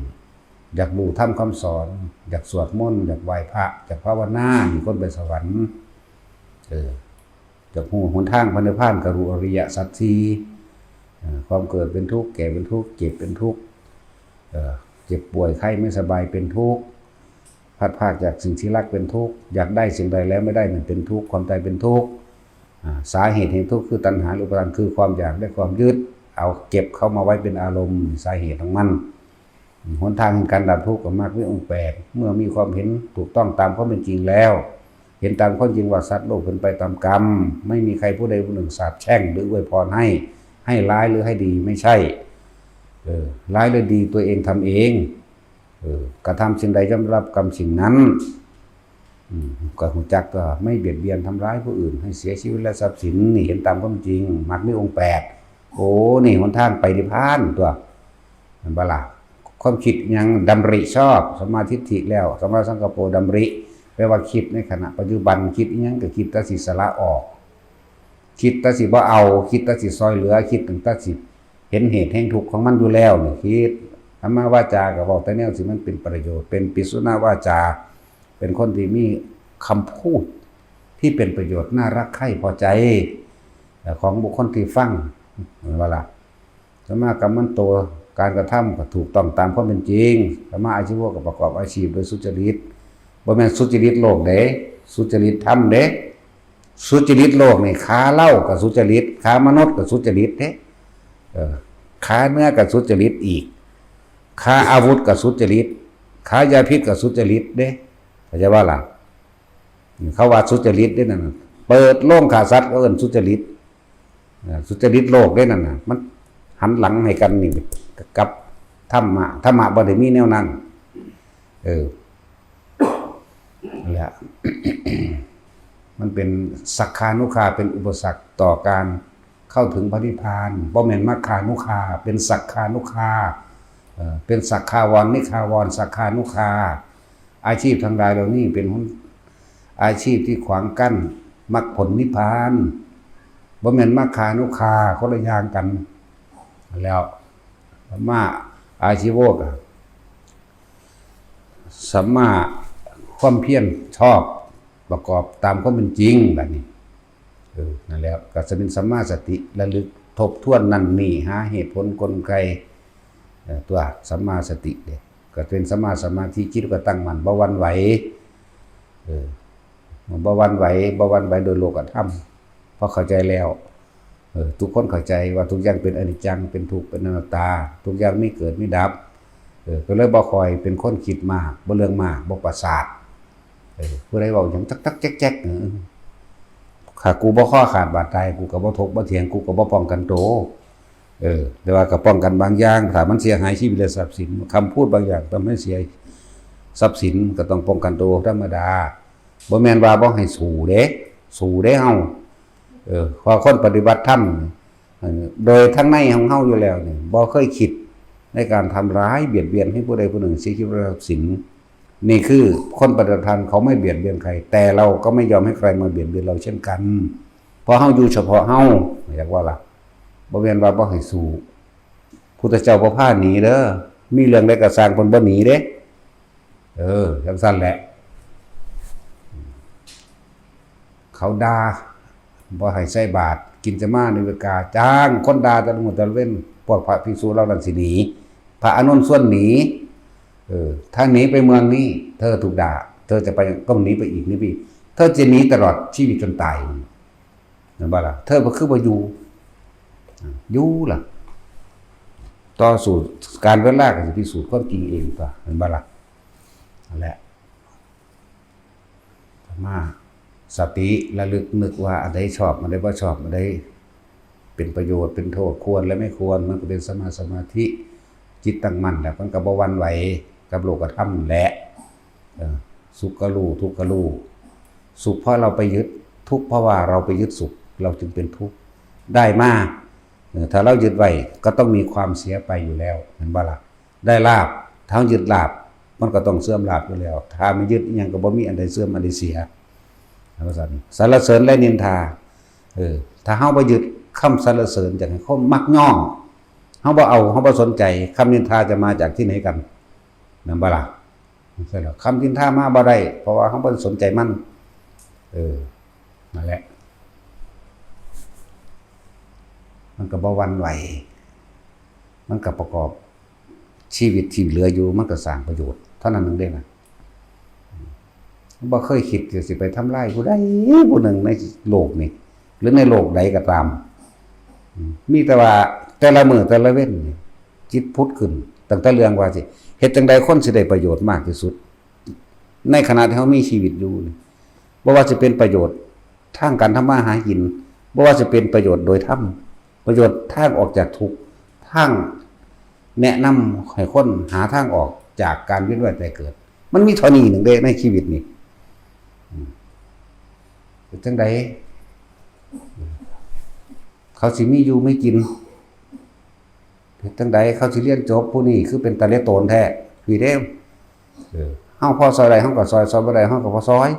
อยากรู้ธรรมคำสอน อยากสวดมนต์ อยากไหว้พระ อยากภาวนา นี่คนไปสวรรค์ เออ อยากรู้หนทางพระนิพพาน ก็รู้อริยสัจสี่ เอ่อ ความเกิดเป็นทุกข์ แก่เป็นทุกข์ เจ็บเป็นทุกข์ เอ่อ เจ็บป่วยไข้ไม่สบายเป็นทุกข์ พลัดพรากจากสิ่งที่รักเป็นทุกข์ อยากได้สิ่งใดแล้วไม่ได้มันเป็นทุกข์ ความตายเป็นทุกข์ อ่า สาเหตุแห่งทุกข์คือตัณหาหรืออุปาทาน คือความอยากและความยึด เอาเก็บเข้ามาไว้เป็นอารมณ์ สาเหตุของมัน หนทางแห่งการดับทุกข์ก็มรรคมีองค์แปด เมื่อมีความเห็นถูกต้องตามความเป็นจริงแล้ว เห็นตามความจริงว่าสัตว์โลกเป็นไปตามกรรม ไม่มีใครผู้ใดผู้หนึ่งสาปแช่งหรืออวยพรให้ ให้ร้ายหรือให้ดี ไม่ใช่ เออ ร้ายหรือดีตัวเองทำเอง เออ กระทำสิ่งใดย่อมได้รับกรรมสิ่งนั้น อืม ก็รู้จักก็ไม่เบียดเบียนทำร้ายผู้อื่นให้เสียชีวิตและทรัพย์สิน นี่เห็นตามความจริง มรรคมีองค์แปด โอ้ นี่หนทางไปนิพพานตัว เห็นบ่ล่ะ ความคิดหยัง ดำริชอบ สัมมาทิฏฐิแล้ว สัมมาสังกัปโป ดำริ แปลว่าคิดในขณะปัจจุบัน คิดอิหยังก็คิดแต่สิสละออก คิดแต่สิบ่เอา คิดแต่สิซอยเหลือ คิดตั้งแต่สิเห็นเหตุแห่งทุกข์ของมันอยู่แล้วนี่ คิด สัมมาวาจาก็เว้าแต่แนวที่มันเป็นประโยชน์ เป็นปิสุณวาจา เป็นคนที่มีคำพูดที่เป็นประโยชน์ น่ารักใคร่พอใจ ของบุคคลที่ฟัง เห็นบ่ล่ะ สัมมากัมมันโต การกระทำก็ถูกต้องตามความเป็นจริง สัมมาอาชีวะก็ประกอบอาชีพโดยสุจริต บ่แม่นสุจริตโลกเด้ สุจริตธรรมเด้ สุจริตโลกนี่ ฆ่าเหล้าก็สุจริต ฆ่ามนุษย์ก็สุจริตเด้ เออ ฆ่าเนื้อก็สุจริตอีก ฆ่าอาวุธก็สุจริต ฆ่ายาพิษก็สุจริตเด้ เข้าใจบ่ล่ะ เขาว่าสุจริตเด้นั่นน่ะ เปิดโรงฆ่าสัตว์ก็เอิ้นสุจริต เอ่อ สุจริตโลกเด้นั่นน่ะ มันหันหลังให้กันนี่ กับธรรมะ ธรรมะบ่ได้มีแนวนั้น เออ นั่นแหละ มันเป็นสักขานุคา เป็นอุปสรรคต่อการเข้าถึงพระนิพพาน บ่แม่นมัคคานุคา เป็นสักขานุคา เอ่อ เป็นสักขาวร นิคาวร สักขานุคา อาชีพทั้งหลายเหล่านี้เป็นหน อาชีพที่ขวางกั้นมรรคผลนิพพาน บ่แม่นมัคคานุคา คนละอย่างกัน แล้วสัมมาอาชีวะก็ สัมมาความเพียรชอบ ประกอบตามความเป็นจริง บัดนี้ เออ นั่นแหละ ก็จะเป็นสัมมาสติ ระลึกทบทวนนั่นนี่ หาเหตุผลกลไก เอ่อ ตัวสัมมาสติเด้ ก็เป็นสัมมาสมาธิ จิตก็ตั้งมั่น บ่หวั่นไหว เออ บ่หวั่นไหว บ่หวั่นไหวโดยโลกธรรม เพราะเข้าใจแล้ว เออ ทุกคนเข้าใจว่าทุกอย่างเป็นอนิจจัง เป็นทุกข์ เป็นอนัตตา ทุกอย่างมีเกิดมีดับ เออ ก็เลยบ่ค่อยเป็นคนคิดมาก บ่เรื่องมาก บ่ประสาท เออ ผู้ใดเว้าหยังจักๆแจ๊กๆ เออ ถ้ากูบ่คอขาดบาดตาย กูก็บ่ถกบ่เถียง กูก็บ่ป้องกันตัว เออ แต่ว่าก็ป้องกันบางอย่าง ถ้ามันเสียหายชีวิตและทรัพย์สิน คำพูดบางอย่างทำให้เสียทรัพย์สิน ก็ต้องป้องกันตัวธรรมดา บ่แม่นว่าบ่ให้สู้เด้ สู้เด้เฮา เออ เพราะคนปฏิบัติธรรม เออ โดยทั้งในของเฮาอยู่แล้วนี่ บ่เคยคิดในการทำร้ายเบียดเบียนให้ผู้ใดผู้หนึ่งเสียชีวิตและทรัพย์สิน นี่คือคนปฏิบัติธรรมเขาไม่เบียดเบียนใคร แต่เราก็ไม่ยอมให้ใครมาเบียดเบียนเราเช่นกัน เพราะเฮาอยู่เฉพาะเฮา อยากว่าล่ะ บ่แม่นว่าบ่ให้สู้ พุทธเจ้าบ่พาหนีเด้อ มีเรื่องใดก็ซ่างเพิ่นบ่หนีเด้ เออ จังซั่นแหละ เขาด่า บ่ให้ใส่บาตร กินจะมาในเวกา จ้างคนด่าแต่ละมื้อแต่ละเว็น พวกพระภิกษุเหล่านั้นสิหนี พระอานนท์ชวนหนี เออ ถ้าหนีไปเมืองนี้ เธอถูกด่า เธอจะไป ต้องหนีไปอีก หนีไปอีก เธอจะหนีตลอดชีวิตจนตาย แม่นบ่ล่ะ เธอบ่คือบ่อยู่ อยู่ล่ะ ต่อสู้ การเวลาก็สิพิสูจน์ความจริงเองตั๊ว แม่นบ่ล่ะ นั่นแหละ มา สติระลึกนึกว่าอันใดชอบ อันใดบ่ชอบ อันใดเป็นประโยชน์ เป็นโทษ ควรและไม่ควร มันก็เป็นสัมมาสมาธิ จิตตั้งมั่นแล้ว มันก็บ่หวั่นไหวกับโลกธรรมนั่นแหละ เออ สุขก็รู้ ทุกข์ก็รู้ สุขเพราะเราไปยึด ทุกข์เพราะว่าเราไปยึดสุข เราจึงเป็นทุกข์ ได้มา เออ ถ้าเรายึดไว้ ก็ต้องมีความเสียไปอยู่แล้ว แม่นบ่ล่ะ ได้ลาภ ถ้าเรายึดลาภ มันก็ต้องเสื่อมลาภอยู่แล้ว ถ้าไม่ยึดอิหยังก็บ่มีอันใดเสื่อมอันใดเสีย ว่าซั่น สรรเสริญและนินทา เออ ถ้าเราบ่ยึดคำสรรเสริญ อยากให้คนมักยอ เราบ่เอา เราบ่สนใจ คำนินทาจะมาจากที่ไหนกัน แม่นบ่ล่ะ ใช่แล้ว คำนินทามาบ่ได้ เพราะว่าเราบ่ได้สนใจมัน เออ นั่นแหละ มันก็บ่หวั่นไหว มันก็ประกอบชีวิตที่เหลืออยู่ มันก็สร้างประโยชน์เท่านั้นเองเด้นะ บ่เคยคิดจะสิไปทำลายผู้ใดผู้หนึ่งในโลกนี้ หรือในโลกใดก็ตาม อืม มีแต่ว่าแต่ละมื้อแต่ละเว็นนี่ จิตผุดขึ้น ตั้งแต่เรื่องว่าสิ เฮ็ดจั่งใดคนสิได้ประโยชน์มากที่สุด ในขณะที่เรามีชีวิตอยู่นี่ บ่ว่าสิเป็นประโยชน์ทางการทำมาหากิน บ่ว่าสิเป็นประโยชน์โดยธรรม ประโยชน์ทางออกจากทุกข์ ทางแนะนำให้คนหาทางออกจากการเวียนว่ายตายเกิด มันมีเท่านี้หนึ่งเด้ในชีวิตนี่ อืม เป็นจั่งใด เขาสิมีอยู่มีกิน เฮ็ดจั่งใดเขาสิเรียนจบ ผู้นี้คือเป็นตาเหลือโตนแท้ พี่เด้ เออ เฮาพอซอยได้ เฮาก็ซอย ซอยบ่ได้ เฮาก็บ่ซอย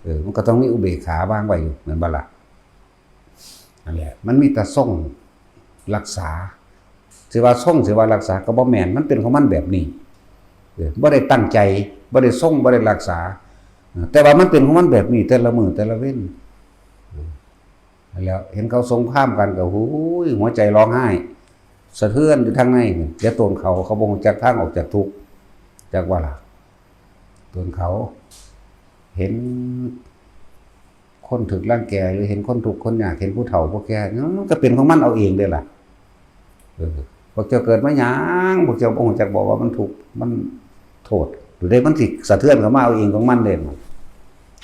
เออ มันก็ต้องมีอุเบกขาวางไว้อยู่ แม่นบ่ล่ะ นั่นแหละ มันมีแต่ทรงรักษา สิว่าทรง สิว่ารักษาก็บ่แม่น มันเป็นของมันแบบนี้ เออ บ่ได้ตั้งใจ บ่ได้ทรง บ่ได้รักษา เออ แต่ว่ามันเป็นของมันแบบนี้ แต่ละมื้อแต่ละเว็น เออ นั่นแหล้ว เห็นเขาสงครามกันก็ หูย หัวใจร้องไห้ สะเทือนอยู่ทางใน เดี๋ยวโตนเขา เขาบ่รู้จักทางออกจากทุกข์ จักว่าล่ะ โตนเขา เห็นคนถูกรังแก หรือเห็นคนทุกข์คนยาก เห็นผู้เฒ่าผู้แก่ มันก็เป็นของมันเอาเองเด้ล่ะ เออ พวกเจ้าเกิดมาหยัง พวกเจ้าบ่รู้จักบอกว่ามันทุกข์ มันโทษ หรือได้มันสิสะเทือนเข้ามาเอาเองของมันเด้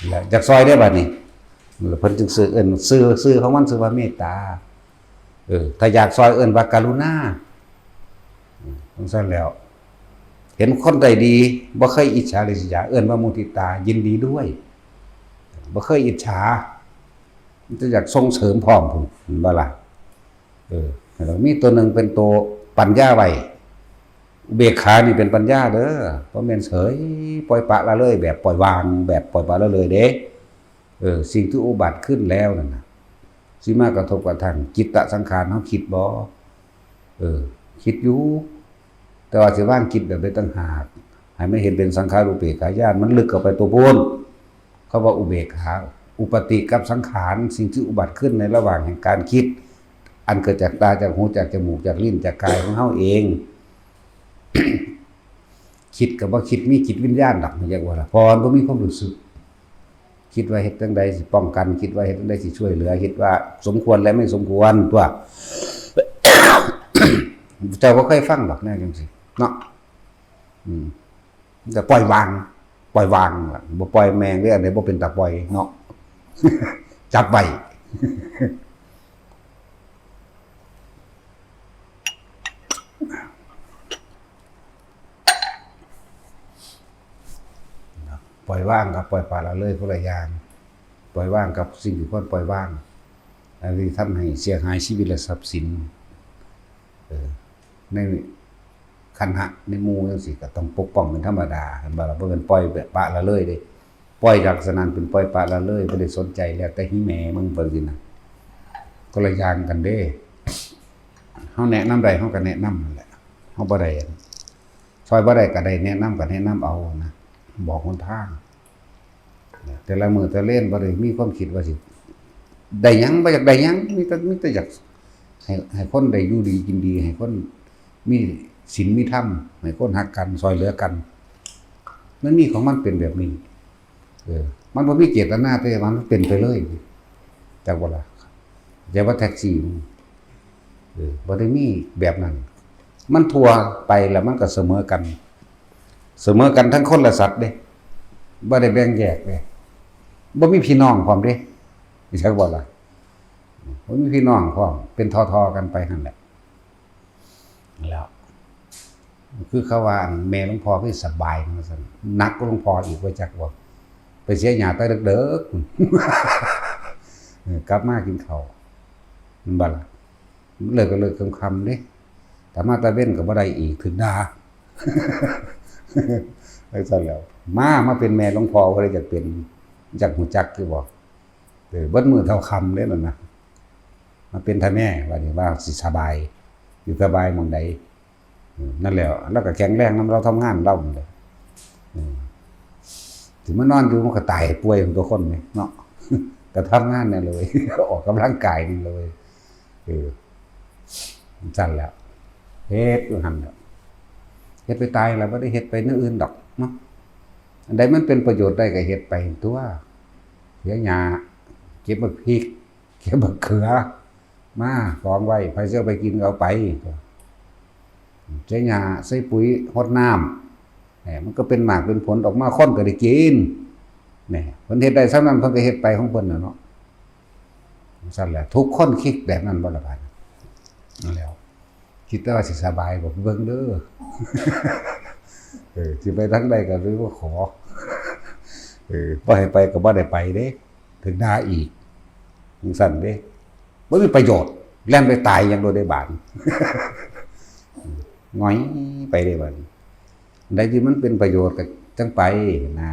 และอยากซอยได้บัดนี้ เพิ่นจึงชื่อ เอิ้นชื่อ ชื่อของมันชื่อว่าเมตตา เออ ถ้าอยากซอยเอิ้นว่ากรุณา อืม จั่งซั่นแล้ว เห็นคนได้ดี บ่เคยอิจฉาริษยา เอิ้นว่ามุทิตา ยินดีด้วย บ่เคยอิจฉา มันจะอยากส่งเสริมพร้อมพุ้น เห็นบ่ล่ะ เออ แล้วมีตัวหนึ่งเป็นตัวปัญญาไว้ อุเบกขานี่เป็นปัญญาเด้อ บ่แม่นเฉย ปล่อยปละละเลย แบบปล่อยวาง แบบปล่อยปละละเลยเด้ เออ สิ่งที่อุบัติขึ้นแล้วนั่นน่ะ สิมากระทบกระทั่งจิตตสังขาร เฮาคิดบ่ เออ คิดอยู่ แต่ว่าสิวางจิตแบบใดต่างหาก ให้มันเห็นเป็นสังขารูปเปกขาญาณ มันลึกเข้าไปตัวพุ้น เขาว่าอุเบกขา อุปติกับสังขาร สิ่งที่อุบัติขึ้นในระหว่างแห่งการคิด อันเกิดจากตา จากหู จากจมูก จากลิ้น จากกายของเฮาเอง คิดก็บ่คิด มีจิตวิญญาณดอก เรียกว่าล่ะ เพราะมันบ่มีความรู้สึก คิดว่าเฮ็ดจั่งใดสิป้องกัน คิดว่าเฮ็ดจั่งใดสิช่วยเหลือ คิดว่าสมควรและไม่สมควรตัว เจ้าบ่เคยฟังดอกแนวจั่งซี้เนาะ อืม แต่ปล่อยวาง ปล่อยวางล่ะ บ่ปล่อยแม่งเด้ อันใดบ่เป็นตาปล่อยเนาะ จับไว้ ปล่อยวางกับปล่อยปละละเลยคนละอย่าง ปล่อยวางกับสิ่งที่ควรปล่อยวาง อันนี้ทำให้เสียหายชีวิตและทรัพย์สิน เออ ในขันหะในหมู่จั่งซี้ก็ต้องปกป้องเป็นธรรมดา เห็นบ่ล่ะ บ่แม่นปล่อยแบบปละละเลยเด้ ปล่อยลักษณะเป็นปล่อยปละละเลย บ่ได้สนใจ แล้วแต่หิแหมมึง เพิ่นสินะ คนละอย่างกันเด้ เฮาแนะนำได้ เฮาก็แนะนำนั่นแหละ เฮาบ่ได้ ช่วยบ่ได้ก็ได้แนะนำก็แนะนำเอานะ บอกหนทาง แต่ละมื้อแต่ละเล่นบ่ได้มีความคิดว่าสิได้หยัง บ่อยากได้หยัง มีแต่ มีแต่อยากให้ ให้คนได้อยู่ดีกินดี ให้คนมีศีลมีธรรม ให้คนฮักกัน ช่วยเหลือกัน มันมีของมันเป็นแบบนี้ เออ มันบ่มีเจตนา แต่ว่ามันเป็นไปเลย จักบ่ล่ะ แต่ว่าแท็กซี่ เออ บ่ได้มีแบบนั้น มันทั่วไปแล้วมันก็เสมอกัน เสมอกันทั้งคนและสัตว์เด้ บ่ได้แบ่งแยกเด้ บ่มีพี่น้องพร้อมเด้ จักบ่ล่ะ บ่มีพี่น้องพร้อม เป็นทอๆกันไปหั่นแหละ แล้ว คือเขาว่าอันแม่หลวงพ่อคือสบายว่าซั่น หนักกว่าหลวงพ่ออีก ว่าจักว่า ไปเสียหญ้าแต่เดิกๆ เออ กลับมากินข้าว แม่นบ่ล่ะ เลิกก็เลิกค่ำๆเด้ ถ้ามาตะเว็นก็บ่ได้อีก ถูกด่า จั่งซั่นแหล้ว มา มาเป็นแม่หลวงพ่อ บ่ได้อยากเป็น อยากรู้จักอยู่บ่ เออ เบิดมื้อเท่าค่ำเด้นั่นนะ มาเป็นทาแม่ บัดนี้ว่าสิสบาย อยู่สบายหม่องใด อืม นั่นแหละ ลาวก็แข็งแรงนำลาวทำงานลาวนั่นแหละ อืม สิมานอนอยู่มันก็ตายป่วยของตัวคนนี่เนาะ ก็ทำงานแน่เลย ออกกำลังกายแน่เลย เออ จั่งซั่นแหละ เฮ็ดอยู่หั่นแหละ เฮ็ดไปตายแล้ว บ่ได้เฮ็ดไปแนวอื่นดอกเนาะ อันใดมันเป็นประโยชน์ได้ก็เฮ็ดไปตั๊ว เสียหญ้า เก็บบักพริก เก็บบักเขือ มา กองไว้ ไผสิเอาไปกินก็เอาไป ใส่หญ้า ใส่ปุ๋ย รดน้ำ แหม มันก็เป็นหมากเป็นผลออกมา คนก็ได้กิน แหม เพิ่นเฮ็ดได้ส่ำนั้น เพิ่นก็เฮ็ดไปของเพิ่นน่ะเนาะ จั่งซั่นแหละ ทุกคนคิดแบบนั้นบ่ล่ะบาดนี้ นั่นแหล้ว คิดแต่ว่าสิสบายบ่ เบิ่งเด้อ เออ สิไปทางใดก็เลยบ่ขอ เออ บ่ให้ไปก็บ่ได้ไปเด้ ถูกด่าอีก จั่งซั่นเด้ บ่มีประโยชน์ แล่นไปตายอย่างโลดเด้บาด หงอยไปเด้บาด อันใดที่มันเป็นประโยชน์ก็จั่งไปนะ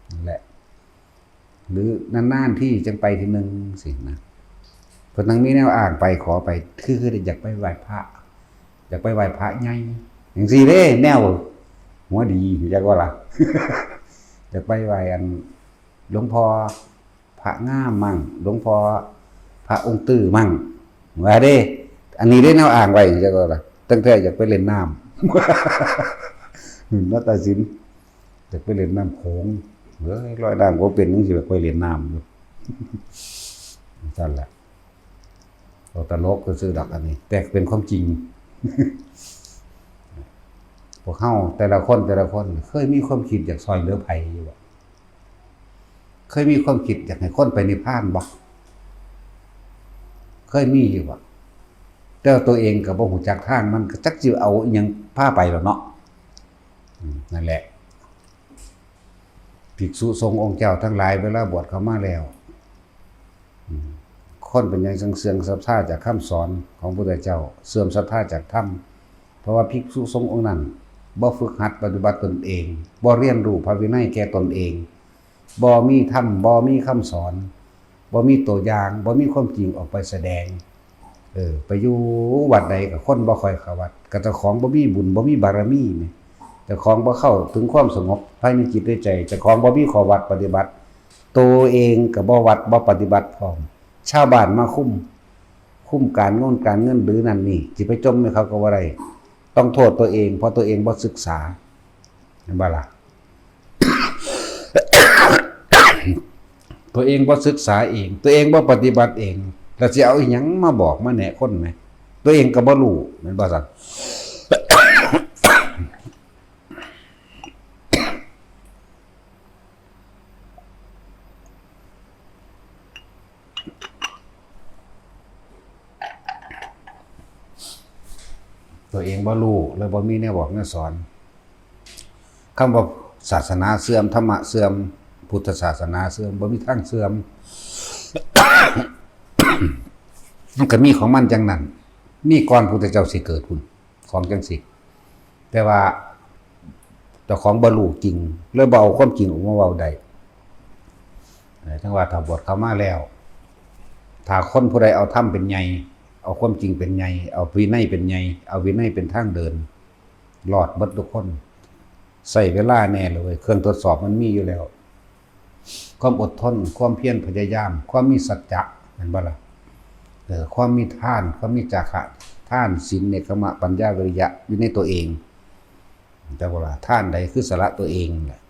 นั่นแหละ หรือนานๆทีจั่งไปทีหนึ่งสินะ เพิ่นจั่งมีแนวอ้างไปขอไป คือ คืออยากไปไหว้พระ อยากไปไหว้พระใหญ่ จั่งซี้เด้ แนวหัวดี จักว่าล่ะ อยากไปไหว้อันหลวงพ่อ พระงามมั่ง หลวงพ่อพระองค์ตื้อมั่ง ว่าเด้ อันนี้ได้แนวอ้างไว้ จักว่าล่ะ ตั้งแต่อยากไปเล่นน้ำ นาฏศิลป์ อยากไปเล่นน้ำโขง เฮ้ย ลอยน้ำบ่เป็น จั่งสิอยากไปเล่นน้ำอยู่ จั่งซั่นแหละ เอาตลกซื่อๆดอกอันนี้ แต่เป็นความจริง พวกเฮาแต่ละคน แต่ละคน เคยมีความคิดอยากซ่อยเหลือไผอยู่บ่ เคยมีความคิดอยากให้คนไปนิพพานบ่ เคยมีอยู่บ่ แต่ว่าตัวเองก็บ่ฮู้จักทาง มันก็จักสิเอาอิหยังพาไปล่ะเนาะ อืม นั่นแหละ ภิกษุสงฆ์องค์เจ้าทั้งหลาย เวลาบวชเข้ามาแล้ว อืม คนเป็นหยังจั่งเสื่อมศรัทธาจากคำสอนของพระพุทธเจ้า เสื่อมศรัทธาจากธรรม เพราะว่าภิกษุสงฆ์องค์นั้นบ่ฝึกหัดปฏิบัติตนเอง บ่เรียนรู้พระวินัยแก่ตนเอง บ่มีธรรม บ่มีคำสอน บ่มีตัวอย่าง บ่มีความจริงออกไปแสดง เออ ไปอยู่วัดใดก็คนบ่ค่อยเข้าวัด ก็เจ้าของบ่มีบุญ บ่มีบารมีนี่ เจ้าของบ่เข้าถึงความสงบภายในจิตในใจ เจ้าของบ่มีข้อวัดปฏิบัติ ตัวเองก็บ่วัด บ่ปฏิบัติพร้อม ชาวบ้านมาคุม คุมการงานการเงินหรือนั่นนี่ สิไปจ่มให้เขาก็บ่ได้ ต้องโทษตัวเอง เพราะตัวเองบ่ศึกษา เห็นบ่ล่ะ? ตัวเองบ่ศึกษาเอง ตัวเองบ่ปฏิบัติเอง แล้วสิเอาอิหยังมาบอกมาแนะคนแหม ตัวเองก็บ่รู้ แม่นบ่ซั่น ตัวเองบ่รู้ เลยบ่มีแนวบอกแนวสอน คำว่าศาสนาเสื่อม ธรรมะเสื่อม พุทธศาสนาเสื่อม บ่มีทางเสื่อม มันก็มีของมันจั่งนั้น มีก่อนพุทธเจ้าสิเกิดพุ้น ของจั่งซี้ แต่ว่าเจ้าของบ่รู้จริง เลยบ่เอาความจริงออกมาเว้าได้ เอ่อ จั่งว่าถ้าบวชเข้ามาแล้ว ถ้าคนผู้ใดเอาธรรมเป็นใหญ่ เอาความจริงเป็นใหญ่ เอาวินัยเป็นใหญ่ เอาวินัยเป็นทางเดิน รอดเบิดทุกคน ใช้เวลาแน่เลย เครื่องทดสอบมันมีอยู่แล้ว ความอดทน ความเพียรพยายาม ความมีสัจจะ แม่นบ่ล่ะ เออ ความมีทาน ความมีจาคะ ทาน ศีล เนกขัมมะ ปัญญา วิริยะ อยู่ในตัวเอง แต่ว่าล่ะ ทานใดคือสละตัวเองแหละ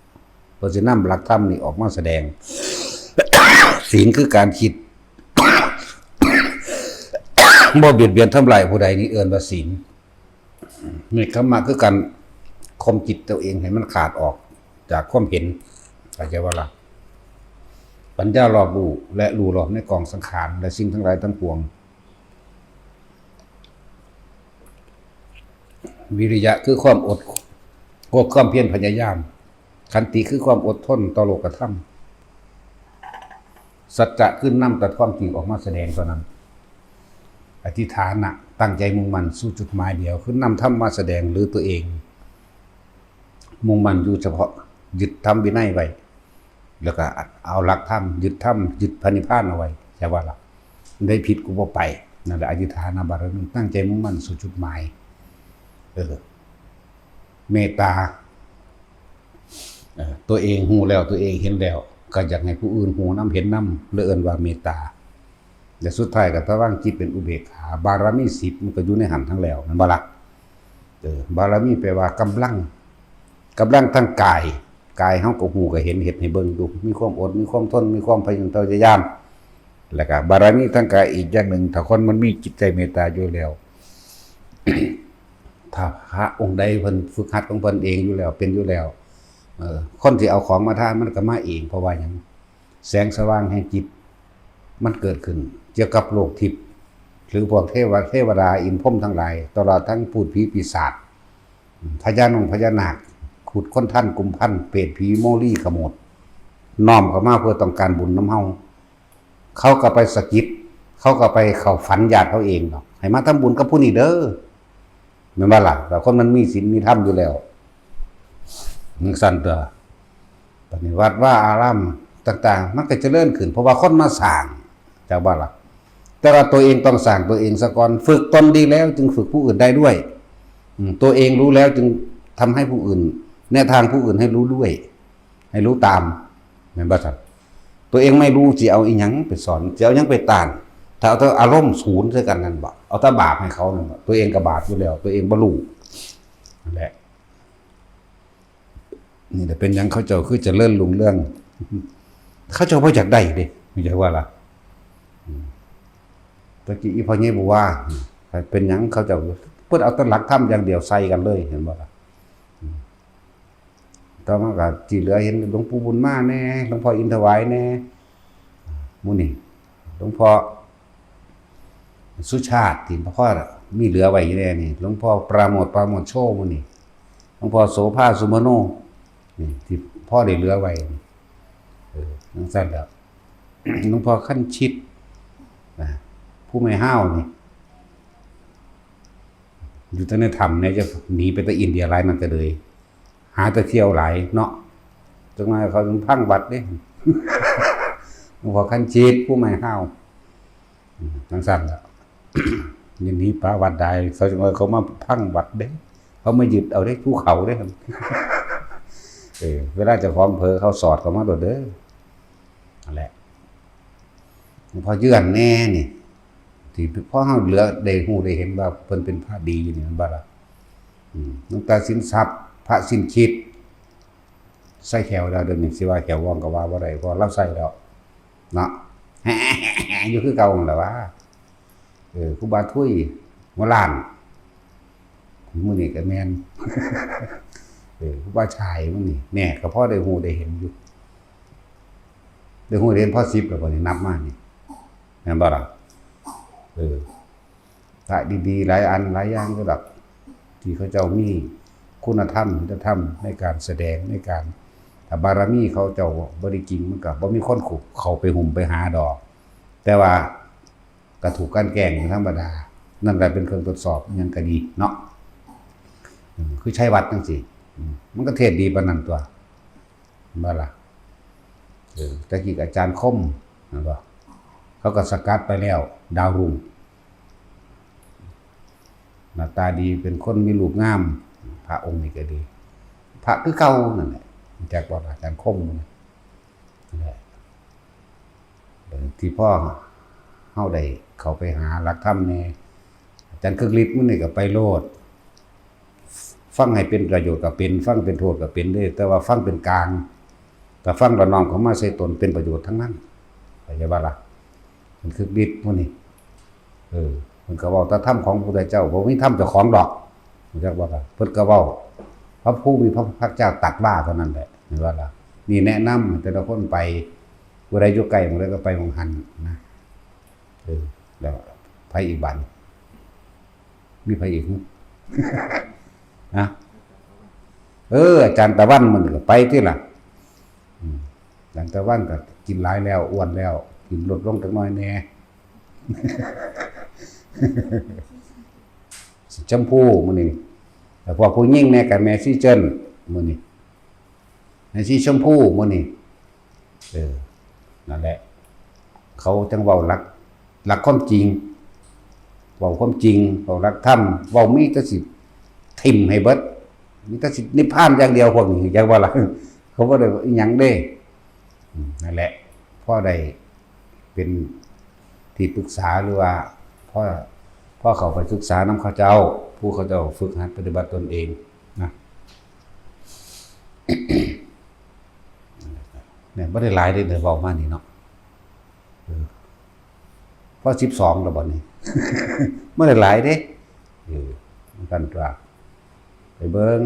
เพิ่นสินำหลักธรรมนี่ออกมาแสดง ศีลคือการคิด บ่เบียดเบียนทำลายผู้ใดนี่เอิ้นว่าศีล เนกขัมมะคือการข่มจิตตัวเองให้มันขาดออกจากความเห็น เข้าใจบ่ล่ะ ปัญญารอบรู้และรู้รอบในกองสังขารและสิ่งทั้งหลายทั้งปวง วิริยะคือความอด ความเพียรพยายาม ขันติคือความอดทนต่อโลกธรรม สัจจะคือนำแต่ความจริงออกมาแสดงเท่านั้น อธิฐานะตั้งใจมุ่งมั่นสู่จุดหมายเดียว คือนำธรรมมาแสดงหรือตัวเอง มุ่งมั่นอยู่เฉพาะยึดธรรมวินัยไว้ แล้วก็เอาหลักธรรมยึดธรรมยึดพระนิพพานเอาไว้ ใช่ว่าล่ะ ได้ผิดกูบ่ไป นั่นแหละอธิฐานบารมี ตั้งใจมุ่งมั่นสู่จุดหมาย เออ เมตตา เอ่อ ตัวเองฮู้แล้ว ตัวเองเห็นแล้ว ก็อยากให้ผู้อื่นฮู้นำเห็นนำ เลยเอิ้นว่าเมตตา และสุดท้ายก็ถ้าวางจิตเป็นอุเบกขา บารมีสิบมันก็อยู่ในหั้นทั้งแล้ว แม่นบ่ล่ะ เออ บารมีแปลว่ากำลัง กำลังทางกาย กายเฮาก็ฮู้ก็เห็น เฮ็ดให้เบิ่งอยู่ มีความอด มีความทน มีความพยายาม แล้วก็บารมีทางกายอีกอย่างหนึ่ง ถ้าคนมันมีจิตใจเมตตาอยู่แล้ว ถ้าพระองค์ใดเพิ่นฝึกหัดของเพิ่นเองอยู่แล้ว เป็นอยู่แล้ว เอ่อ คนที่เอาของมาทานมันก็มาเอง เพราะว่าหยัง แสงสว่างแห่งจิตมันเกิดขึ้น เกี่ยวกับโลกทิพย์ หรือพวกเทวะ เทวดา อินทร์พรหมทั้งหลาย ตลอดทั้งพูดผีปีศาจ พญานงพญานาค ขุดคนทันกุมพัน เปรตผีโมลีขโมด น้อมเข้ามาเพื่อต้องการบุญนำเฮา เขาก็ไปสะกิด เขาก็ไปเข้าฝันญาติเขาเองดอก ให้มาทำบุญกับผู้นี้เด้อ แม่นบ่ล่ะ แต่คนมันมีศีลมีธรรมอยู่แล้ว จั่งซั้นตั๊ว บัดนี้วัดวาอารามต่างๆ มันก็เจริญขึ้น เพราะว่าคนมาสร้าง จักบ่ล่ะ แต่ว่าตัวเองต้องสร้างตัวเองซะก่อน ฝึกตนดีแล้วจึงฝึกผู้อื่นได้ด้วย อืม ตัวเองรู้แล้วจึงทำให้ผู้อื่น แนะทางผู้อื่นให้รู้ด้วย ให้รู้ตาม แม่นบ่ซั่น ตัวเองไม่รู้สิเอาอีหยังไปสอน สิเอาหยังไปต้าน ถ้าเอาแต่อารมณ์ศูนย์ใส่กันนั่นบ่ เอาแต่บาปให้เขานั่นบ่ ตัวเองก็บาปอยู่แล้ว ตัวเองบ่รู้ นั่นแหละ นี่แหละเป็นหยังเขาเจ้าคือเจริญรุ่งเรือง เขาเจ้าบ่อยากได้เด้ เข้าใจว่าล่ะ อืม ตะกี้อีพ่อใหญ่บอกว่า เป็นหยังเขาเจ้า เพิ่นเอาแต่หลักธรรมอย่างเดียวใส่กันเลย เห็นบ่ล่ะ อืม ต่อมาก็ที่เหลือเห็นหลวงปู่บุญมาแน่ หลวงพ่ออินทร์ถวายแน่ หมู่นี่ หลวงพ่อสุชาติ ที่พ่อมีเหลือไว้อยู่แน่นี่ หลวงพ่อปราโมทย์ ปราโมทย์โชติ หมู่นี่ หลวงพ่อโสภา สุมโน นี่ ที่พ่อได้เหลือไว้นี่ เออ จั่งซั้นแหละ หลวงพ่อคันชิต นะ ผู้ไม่ห้าวนี่ อยู่แต่ในถ้ำเนี่ย จะหนีไปแต่อินเดียหลายนั่นก็เลย หาแต่เที่ยวหลายเนาะ จั่งมาเขาถึงพังวัดเด้ หลวงพ่อคันชิต ผู้ไม่ห้าว อืม จั่งซั้นล่ะ อย่าหนีป่าวัดใด เขาจั่งว่าเขามาพังวัดเด้ เขามายึดเอาเด้ ภูเขาเด้ เออ เวลาเจ้าของเผลอเขาสอดเข้ามาโลดเด้อ นั่นแหละ หลวงพ่อเยือนแน่นี่ ที่พ่อเฮาเหลือได้ฮู้ได้เห็นว่าเพิ่นเป็นพระดีนี่ แม่นบ่ล่ะ อืม หลวงตาสินทรัพย์ พระสิ้นคิด ใส่แขวแล้ว เดี๋ยวนี้สิว่าแขวว่องก็ว่าบ่ได้ เพราะลาวใส่แล้ว เนาะ อยู่คือเก่าหั่นล่ะวะ เออ ครูบาทุยหัวล้าน มื้อนี้ก็แม่น เออ ครูบาชายมื้อนี้ แหน่ ก็พอได้ฮู้ได้เห็นอยู่ ได้ฮู้ได้เห็นพอสิบแล้วบัดนี้ นับมานี่ แม่นบ่ล่ะ เออ พระดีๆ หลายอันหลายอย่างอยู่ดอก ที่เขาเจ้ามีคุณธรรม ศีลธรรมในการแสดง ในการ ถ้าบารมีเขาเจ้าบ่ได้จริง มันก็บ่มีคนเข้าไปหุ้มไปหาดอก แต่ว่าก็ถูกกลั่นแกล้งเป็นธรรมดา นั่นแหละเป็นเครื่องทดสอบอิหยังก็ดีเนาะ อืม คือชัยวัฒน์จั่งซี้ อืม มันก็เทศน์ดีปานนั้นตั๊ว แม่นบ่ล่ะ เออ แต่กี้อาจารย์คม แม่นบ่ เขาก็สกัดไปแล้ว ดาวรุ่ง หน้าตาดี เป็นคนมีรูปงาม พระองค์นี้ก็ดี พระคือเก่านั่นแหละ รู้จักบ่ล่ะ อาจารย์คมนั่นแหละ ที่พ่อเฮาได้เข้าไปหาหลักธรรมแหน่ อาจารย์คึกฤทธิ์มื้อนี้ก็ไปโลด ฟังให้เป็นประโยชน์ก็เป็น ฟังเป็นโทษก็เป็นเด้ แต่ว่าฟังเป็นกลาง ถ้าฟังแล้วน้อมเข้ามาใส่ตนเป็นประโยชน์ทั้งนั้น เข้าใจบ่ล่ะ อาจารย์คึกฤทธิ์มื้อนี้ เออ เพิ่นก็เว้าแต่ธรรมของพระพุทธเจ้า บ่มีธรรมเจ้าของดอก รู้จักบ่ล่ะ เพิ่นก็เว้า พระผู้มีพระภาคเจ้าตรัสว่าเท่านั้นแหละ เห็นบ่ล่ะ นี่แนะนำให้แต่ละคนไป ผู้ใดอยู่ใกล้หม่องใดก็ไปหม่องหั้นนะ เออ แล้วไผอีกบัดนี้ มีไผอีก ฮะ เออ อาจารย์ตะวันมื้อนี้ก็ไปติล่ะ อืม อาจารย์ตะวันก็กินหลายแล้ว อ้วนแล้ว กินลดลงจักหน่อยแหน่ สีชมพูมื้อนี้ แล้วพวกผู้หญิงแหน่ก็แม่สีเจินมื้อนี้ แม่สีชมพูมื้อนี้ เออ นั่นแหละ เขาจั่งเว้าหลัก หลักความจริง เว้าความจริง เว้าหลักธรรม เว้ามีแต่สิถิ่มให้เบิด มีแต่สินิพพานอย่างเดียวพวกนี้ จักว่าล่ะ เขาบ่ได้อิหยังเด้ อืม นั่นแหละ พอได้เป็นที่ปรึกษา หรือว่าพอ พอเข้าไปศึกษานำเขาเจ้า ผู้เขาเจ้าฝึกหัดปฏิบัติตนเองนะ เนี่ย บ่ได้หลายเด้ เดี๋ยวเว้ามานี่เนาะ เออ พอสิบสองแล้วบัดนี้ บ่ได้หลายเด้ เออ มันกันตัว ไปเบิ่ง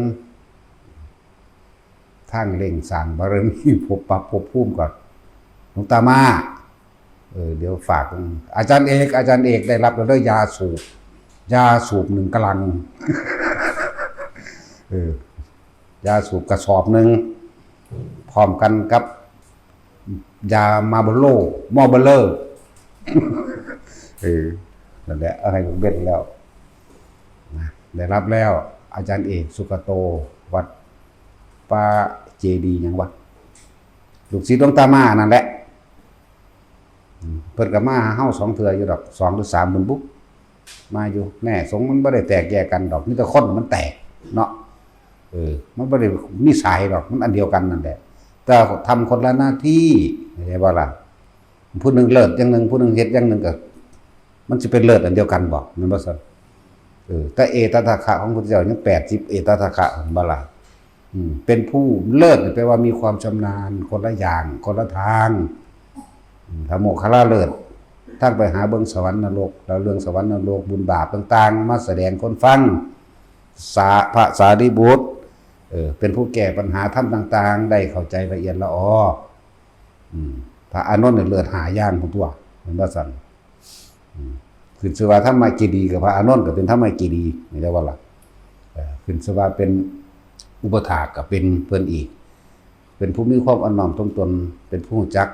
ทางเร่งสร้างบารมี พบปรับภพภูมิก่อน หลวงตามา เออ เดี๋ยวฝาก อาจารย์เอก อาจารย์เอกได้รับแล้วเด้อ ยาสูบ ยาสูบหนึ่งกะลัง เออ ยาสูบกระสอบหนึ่ง พร้อมกันกับ ยามาร์ลโล่ มอร์ลโล่ เออ นั่นแหละ เอาให้ลูกเบ็ดแล้ว นะ ได้รับแล้ว อาจารย์เอก สุกโต วัดป่าเจดีย์หยังวะ ลูกศิษย์หลวงตามานั่นแหละ อืม เพิ่นก็มาหาเฮาสองเทื่ออยู่ดอก สองหรือสาม เพิ่นบุ มาอยู่ แน่ สงฆ์มันบ่ได้แตกแยกกันดอก มีแต่คนมันแตกเนาะ เออ มันบ่ได้มีสายดอก มันอันเดียวกันนั่นแหละ แต่ทำคนละหน้าที่ เข้าใจบ่ล่ะ ผู้หนึ่งเลิศอย่างหนึ่ง ผู้หนึ่งเฮ็ดอย่างหนึ่งก็ มันสิเป็นเลิศอันเดียวกันบ่ แม่นบ่ซั่น เออ แต่เอตทัคคะของพุทธเจ้ายังแปดสิบเอตทัคคะ เห็นบ่ล่ะ อืม เป็นผู้เลิศนี่แปลว่ามีความชำนาญคนละอย่าง คนละทาง อืม ถ้าโมคคัลลาเลิศ ทางไปหาเบิ่งสวรรค์นรก แล้วเรื่องสวรรค์นรก บุญบาปต่างๆ มาแสดงคนฟัง สา พระสารีบุตร เออ เป็นผู้แก้ปัญหาธรรมต่างๆ ได้เข้าใจละเอียดละออ อืม พระอานนท์เนี่ยเลิศห้าอย่างพุ้นตั๊ว แม่นบ่ซั่น อืม ขึ้นชื่อว่าธรรมเจดีย์กับพระอานนท์ก็เป็นธรรมเจดีย์ แม่นบ่ล่ะ เอ่อ ขึ้นชื่อว่าเป็นอุปัฏฐากก็เป็นเพิ่นอีก เป็นผู้มีความอ่อนน้อมถ่อมตน เป็นผู้รู้จัก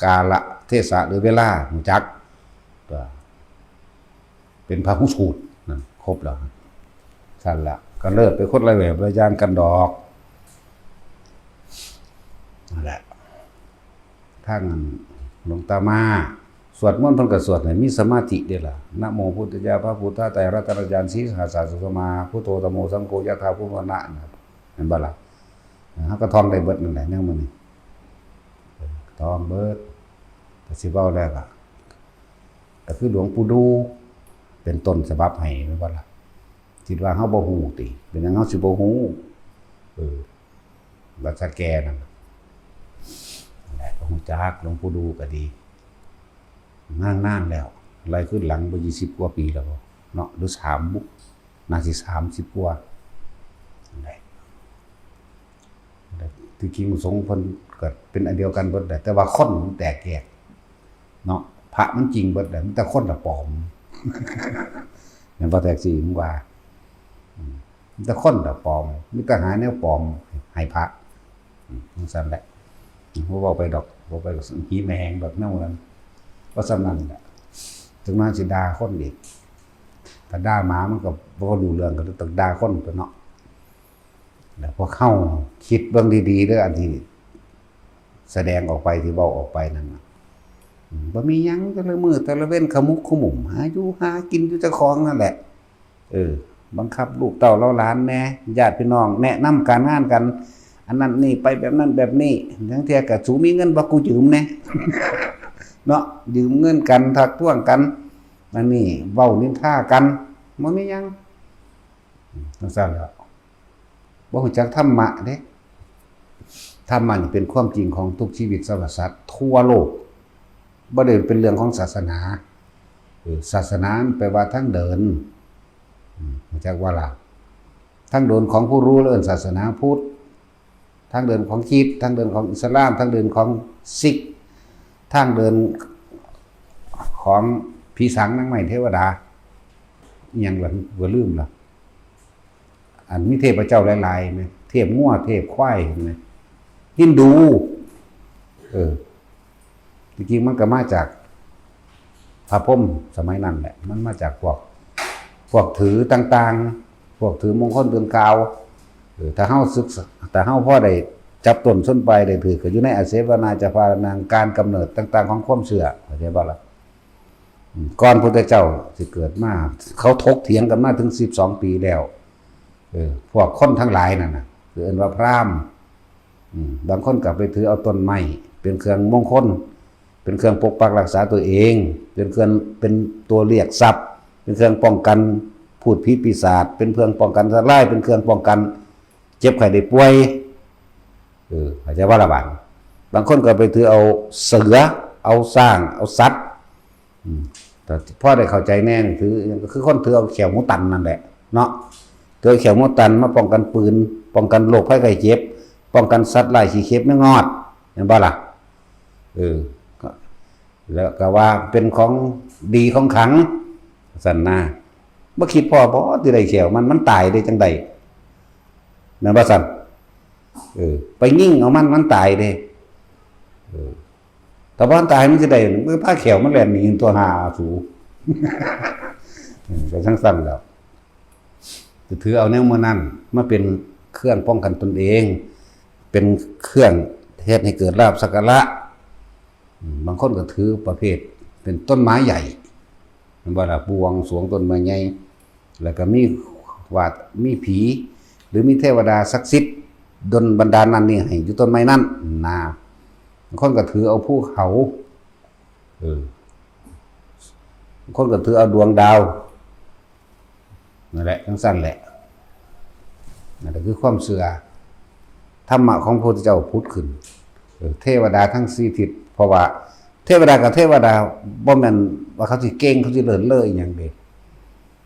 กาลเทศะหรือเวลา รู้จัก ก็ เป็นพหุสูตรนั่นครบแล้ว ซั่นละ ก็เลิศไปคนละแบบละอย่างกันดอก นั่นแหละ ทางหลวงตามา สวดมนต์เพิ่นก็สวดให้มีสมาธิเด้ล่ะ นะโมพุทธายะ พระพุทธไตรรัตนญาณ สีหาสาสุสมา พุทโธธัมโมสังโฆ ยะถาภูมิวรรณะ นะ แม่นบ่ล่ะ เฮาก็ท่องได้เบิดนั่นแหละ แนวมื้อนี้ ท่องเบิด ก็สิเว้าแล้วก็ ก็คือหลวงปู่ดู่เป็นต้นฉบับให้ แม่นบ่ล่ะ คิดว่าเฮาบ่ฮู้ติ เป็นหยังเฮาสิบ่ฮู้ เออ บัดซะแก่นั่น นั่นแหละ ก็ ฮู้จักหลวงปู่ดูก็ดี นานๆแล้ว ไล่คืนหลังไปยี่สิบกว่าปีแล้วบ่เนาะ หรือสามบุ น่าสิสามสิบกว่านั่นแหละ ที่จริงสงฆ์เพิ่นก็เป็นอันเดียวกันเบิดแหละ แต่ว่าคนมันแตกแยกเนาะ พระมันจริงเบิดแหละ มีแต่คนละปลอม แม่นบ่ แท็กซี่ มึงว่า อืม มีแต่คนละปลอม มีแต่หาแนวปลอมให้พระ อืม จั่งซั่นแหละ บ่เว้าไปดอก เว้าไปก็หีแม่แหงดอกแนวนั้น ว่าส่ำนั้นแหละ จักหน่อยสิด่าคนอีก ถ้าด่าหมามันก็บ่รู้เรื่อง ก็ต้องด่าคนตั่วเนาะ แล้วพวกเฮาคิดเบิ่งดีๆเด้อ อันที่แสดงออกไป ที่เว้าออกไปนั่นน่ะ อืม บ่มีหยัง แต่ละมื้อแต่ละเว็น ขมุกขมุม หาอยู่หากินอยู่เจ้าของนั่นแหละ เออ บังคับลูกเต้าเหล่าหลานแหน่ ญาติพี่น้องแนะนำการงานกัน อันนั้นนี่ ไปแบบนั้นแบบนี้ ลางเทื่อก็ "สูมีเงินบ่ กูยืมแหน่" เนาะ ยืมเงินกัน ทักท้วงกัน อันนี้เว้านินทากัน บ่มีหยัง อืม จั่งซั่นแหละ บ่ฮู้จักธรรมะเด้ ธรรมะนี่เป็นความจริงของทุกชีวิตสรรพสัตว์ทั่วโลก บ่ได้เป็นเรื่องของศาสนา เออ ศาสนามันแปลว่าทางเดิน อืม รู้จักบ่ล่ะ ทางเดินของผู้รู้ เอิ้นศาสนาพุทธ ทางเดินของคริสต์ ทางเดินของอิสลาม ทางเดินของซิก ทางเดินของผีสางนางไม้เทวดา อิหยังล่ะ บ่ลืมล่ะ อันมีเทพเจ้าหลายๆ แม่น เทพงัว เทพควาย เห็นไหม ฮินดู เออ จริงๆ มันก็มาจากพระพรหมสมัยนั้นแหละ มันมาจากพวก พวกถือต่างๆ พวกถือมงคลปืนกาว เออ ถ้าเฮาศึกษา ถ้าเฮาพอได้จับต้นชนปลายได้ถือ ก็อยู่ในอาเสวนาจะพานัง การกำเนิดต่างๆ ของความเชื่อ เข้าใจบ่ล่ะ อืม ก่อนพุทธเจ้าสิเกิดมา เขาถกเถียงกันมาถึงสิบสองปีแล้ว เออ พวกคนทั้งหลายนั่นน่ะ คือเอิ้นว่าพราหมณ์ อืม บางคนก็ไปถือเอาต้นไม้เป็นเครื่องมงคล เป็นเครื่องปกปักรักษาตัวเอง เป็นเครื่อง เป็นตัวเรียกทรัพย์ เป็นเครื่องป้องกันพูดผีปีศาจ เป็นเครื่องป้องกันอันตราย เป็นเครื่องป้องกันเจ็บไข้ได้ป่วย เออ เข้าใจบ่ล่ะบาด บางคนก็ไปถือเอาเสือ เอาช้าง เอาสัตว์ อืม แต่พอได้เข้าใจแน่นี่ ถือ ก็คือคนถือเอาแข้วหมูตันนั่นแหละเนาะ ถือเอาแข้วหมูตันมาป้องกันปืน ป้องกันโรคภัยไข้เจ็บ ป้องกันสัตว์ร้ายขี้เข็บแมงงอด แม่นบ่ล่ะ เออ ก็ แล้วก็ว่าเป็นของดีของขลัง ซั่นนะ บ่คิดพ้อบ่ สิได้แข้วมัน มันตายได้จั่งใด แม่นบ่ซั่น เออ ไปยิงเอามัน มันตายเด้ เออ ถ้าบ่ทันตายมันสิได้ มันพาแข้วมันแล่นหนีตัวหาสู เออ ก็จั่งซั่นแหล้ว ก็ถือเอาแนวมื้อนั้นมาเป็นเครื่องป้องกันตนเอง เป็นเครื่องเฮ็ดให้เกิดลาภสักการะ อืม บางคนก็ถือประเภทเป็นต้นไม้ใหญ่ แม่นบ่ล่ะ บวงสรวงต้นไม้ใหญ่ แล้วก็มีวาด มีผี หรือมีเทวดาศักดิ์สิทธิ์ดลบันดาลนั่นนี่ให้อยู่ต้นไม้นั่นนะ บางคนก็ถือเอาภูเขา เออ บางคนก็ถือเอาดวงดาว นั่นแหละ จั่งซั่นแหละ นั่นแหละคือความเชื่อ ธรรมะของพระพุทธเจ้าผุดขึ้น เออ เทวดาทั้งสี่ทิศ เพราะว่าเทวดากับเทวดา บ่แม่นว่าเขาสิเก่ง เขาสิเลิศเลออีหยังเด้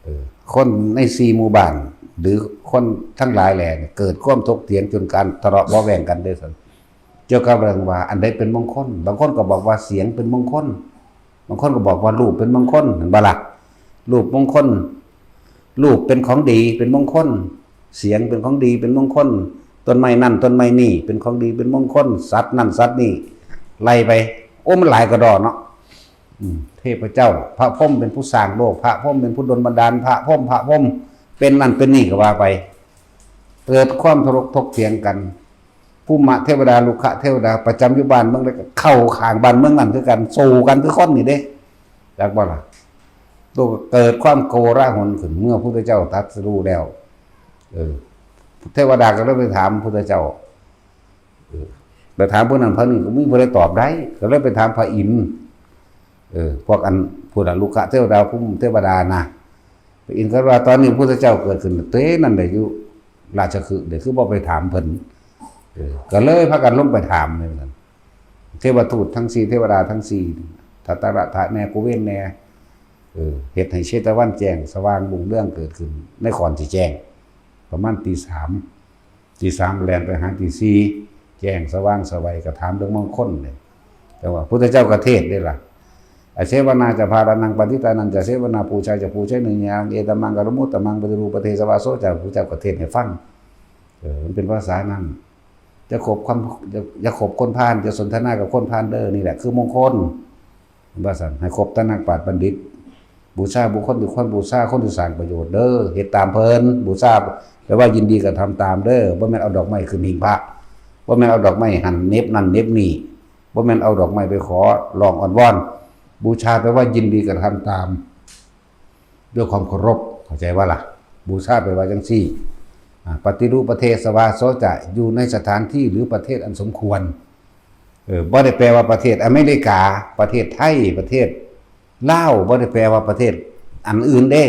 เออ คนในสี่หมู่บ้าน หรือคนทั้งหลายแหล่เนี่ย เกิดความถกเถียงจนการทะเลาะเบาะแว้งกันเด้ซั่น เกี่ยวกับเรื่องว่าอันใดเป็นมงคล บางคนก็บอกว่าเสียงเป็นมงคล บางคนก็บอกว่ารูปเป็นมงคล เห็นบ่ล่ะ รูปมงคล รูปเป็นของดีเป็นมงคล เสียงเป็นของดีเป็นมงคล ต้นไม้นั่นต้นไม้นี่เป็นของดีเป็นมงคล สัตว์นั่นสัตว์นี่ ไล่ไป โอ้ มันหลายกะด้อเนาะ อืม เทพเจ้า พระพรหมเป็นผู้สร้างโลก พระพรหมเป็นผู้ดลบันดาล พระพรหม พระพรหม เป็นนั่นเป็นนี่ก็ว่าไป เกิดความทะเลาะถกเถียงกัน ภูมิเทวดา รุกขเทวดา ประจำอยู่บ้านเมืองใดก็เข้าข้างบ้านเมืองนั้นคือกัน สู้กันคือคนนี่เด้ จักบ่ล่ะ โลกเกิดความโกลาหลขึ้น เมื่อพระพุทธเจ้าตรัสรู้แล้ว เออ เทวดาก็เลยไปถามพระพุทธเจ้า เออ ไปถามผู้นั้นผู้นี้ ก็มีผู้ใดตอบได้ ก็เลยไปถามพระอินทร์ เออ พวกอัน ผู้นั้น รุกขเทวดา ภูมิเทวดานะ พระอินทร์ก็ว่า ตอนนี้พระพุทธเจ้าเกิดขึ้นเตนั่นได้อยู่ราชคฤห์ เดี๋ยวคือบ่ไปถามเพิ่น เออ ก็เลยพากันลงไปถามเลยว่าซั่น เทวทูตทั้งสี่ เทวดาทั้งสี่ ถ้าตระทะแน่ กูเว้นแน่ เออ เฮ็ดให้เชตวันแจ้งสว่างรุ่งเรืองเกิดขึ้น ในขอนสิแจ้ง ประมาณตีสาม ตีสามแล่นไปหาตีสี่ แจ้งสว่างไสว ก็ถามเรื่องมงคลเลย แต่ว่าพุทธเจ้าก็เทศน์เด้ล่ะ อเสวนาจะพารานัง ปัณฑิตานันจะเสวนา ปูชาจะปูชนียานัง เอตมังคารมุตตมัง ปฏิรูปประเทศวาโสจะ พุทธเจ้าก็เทศน์ให้ฟัง เออ มันเป็นภาษานั้น อย่าคบความ อย่า อย่าคบคนพาล อย่าสนทนากับคนพาลเด้อ นี่แหละคือมงคล ว่าซั่น ให้คบแต่นักปราชญ์บัณฑิต บูชาบุคคลที่ควรบูชา คนที่สร้างประโยชน์เด้อ เฮ็ดตามเพิ่น บูชาแปลว่ายินดีกระทำตามเด้อ บ่แม่นเอาดอกไม้ขึ้นหิ้งพระ บ่แม่นเอาดอกไม้หั่นเหน็บนั่นเหน็บนี่ บ่แม่นเอาดอกไม้ไปขอร้องอ้อนวอน บูชาแปลว่ายินดีกระทำตาม ด้วยความเคารพ เข้าใจว่าล่ะ บูชาแปลว่าจังซี่ อ่า ปฏิรูปประเทศวาโสจะ อยู่ในสถานที่หรือประเทศอันสมควร เออ บ่ได้แปลว่าประเทศอเมริกา ประเทศไทย ประเทศลาว บ่ได้แปลว่าประเทศอันอื่นเด้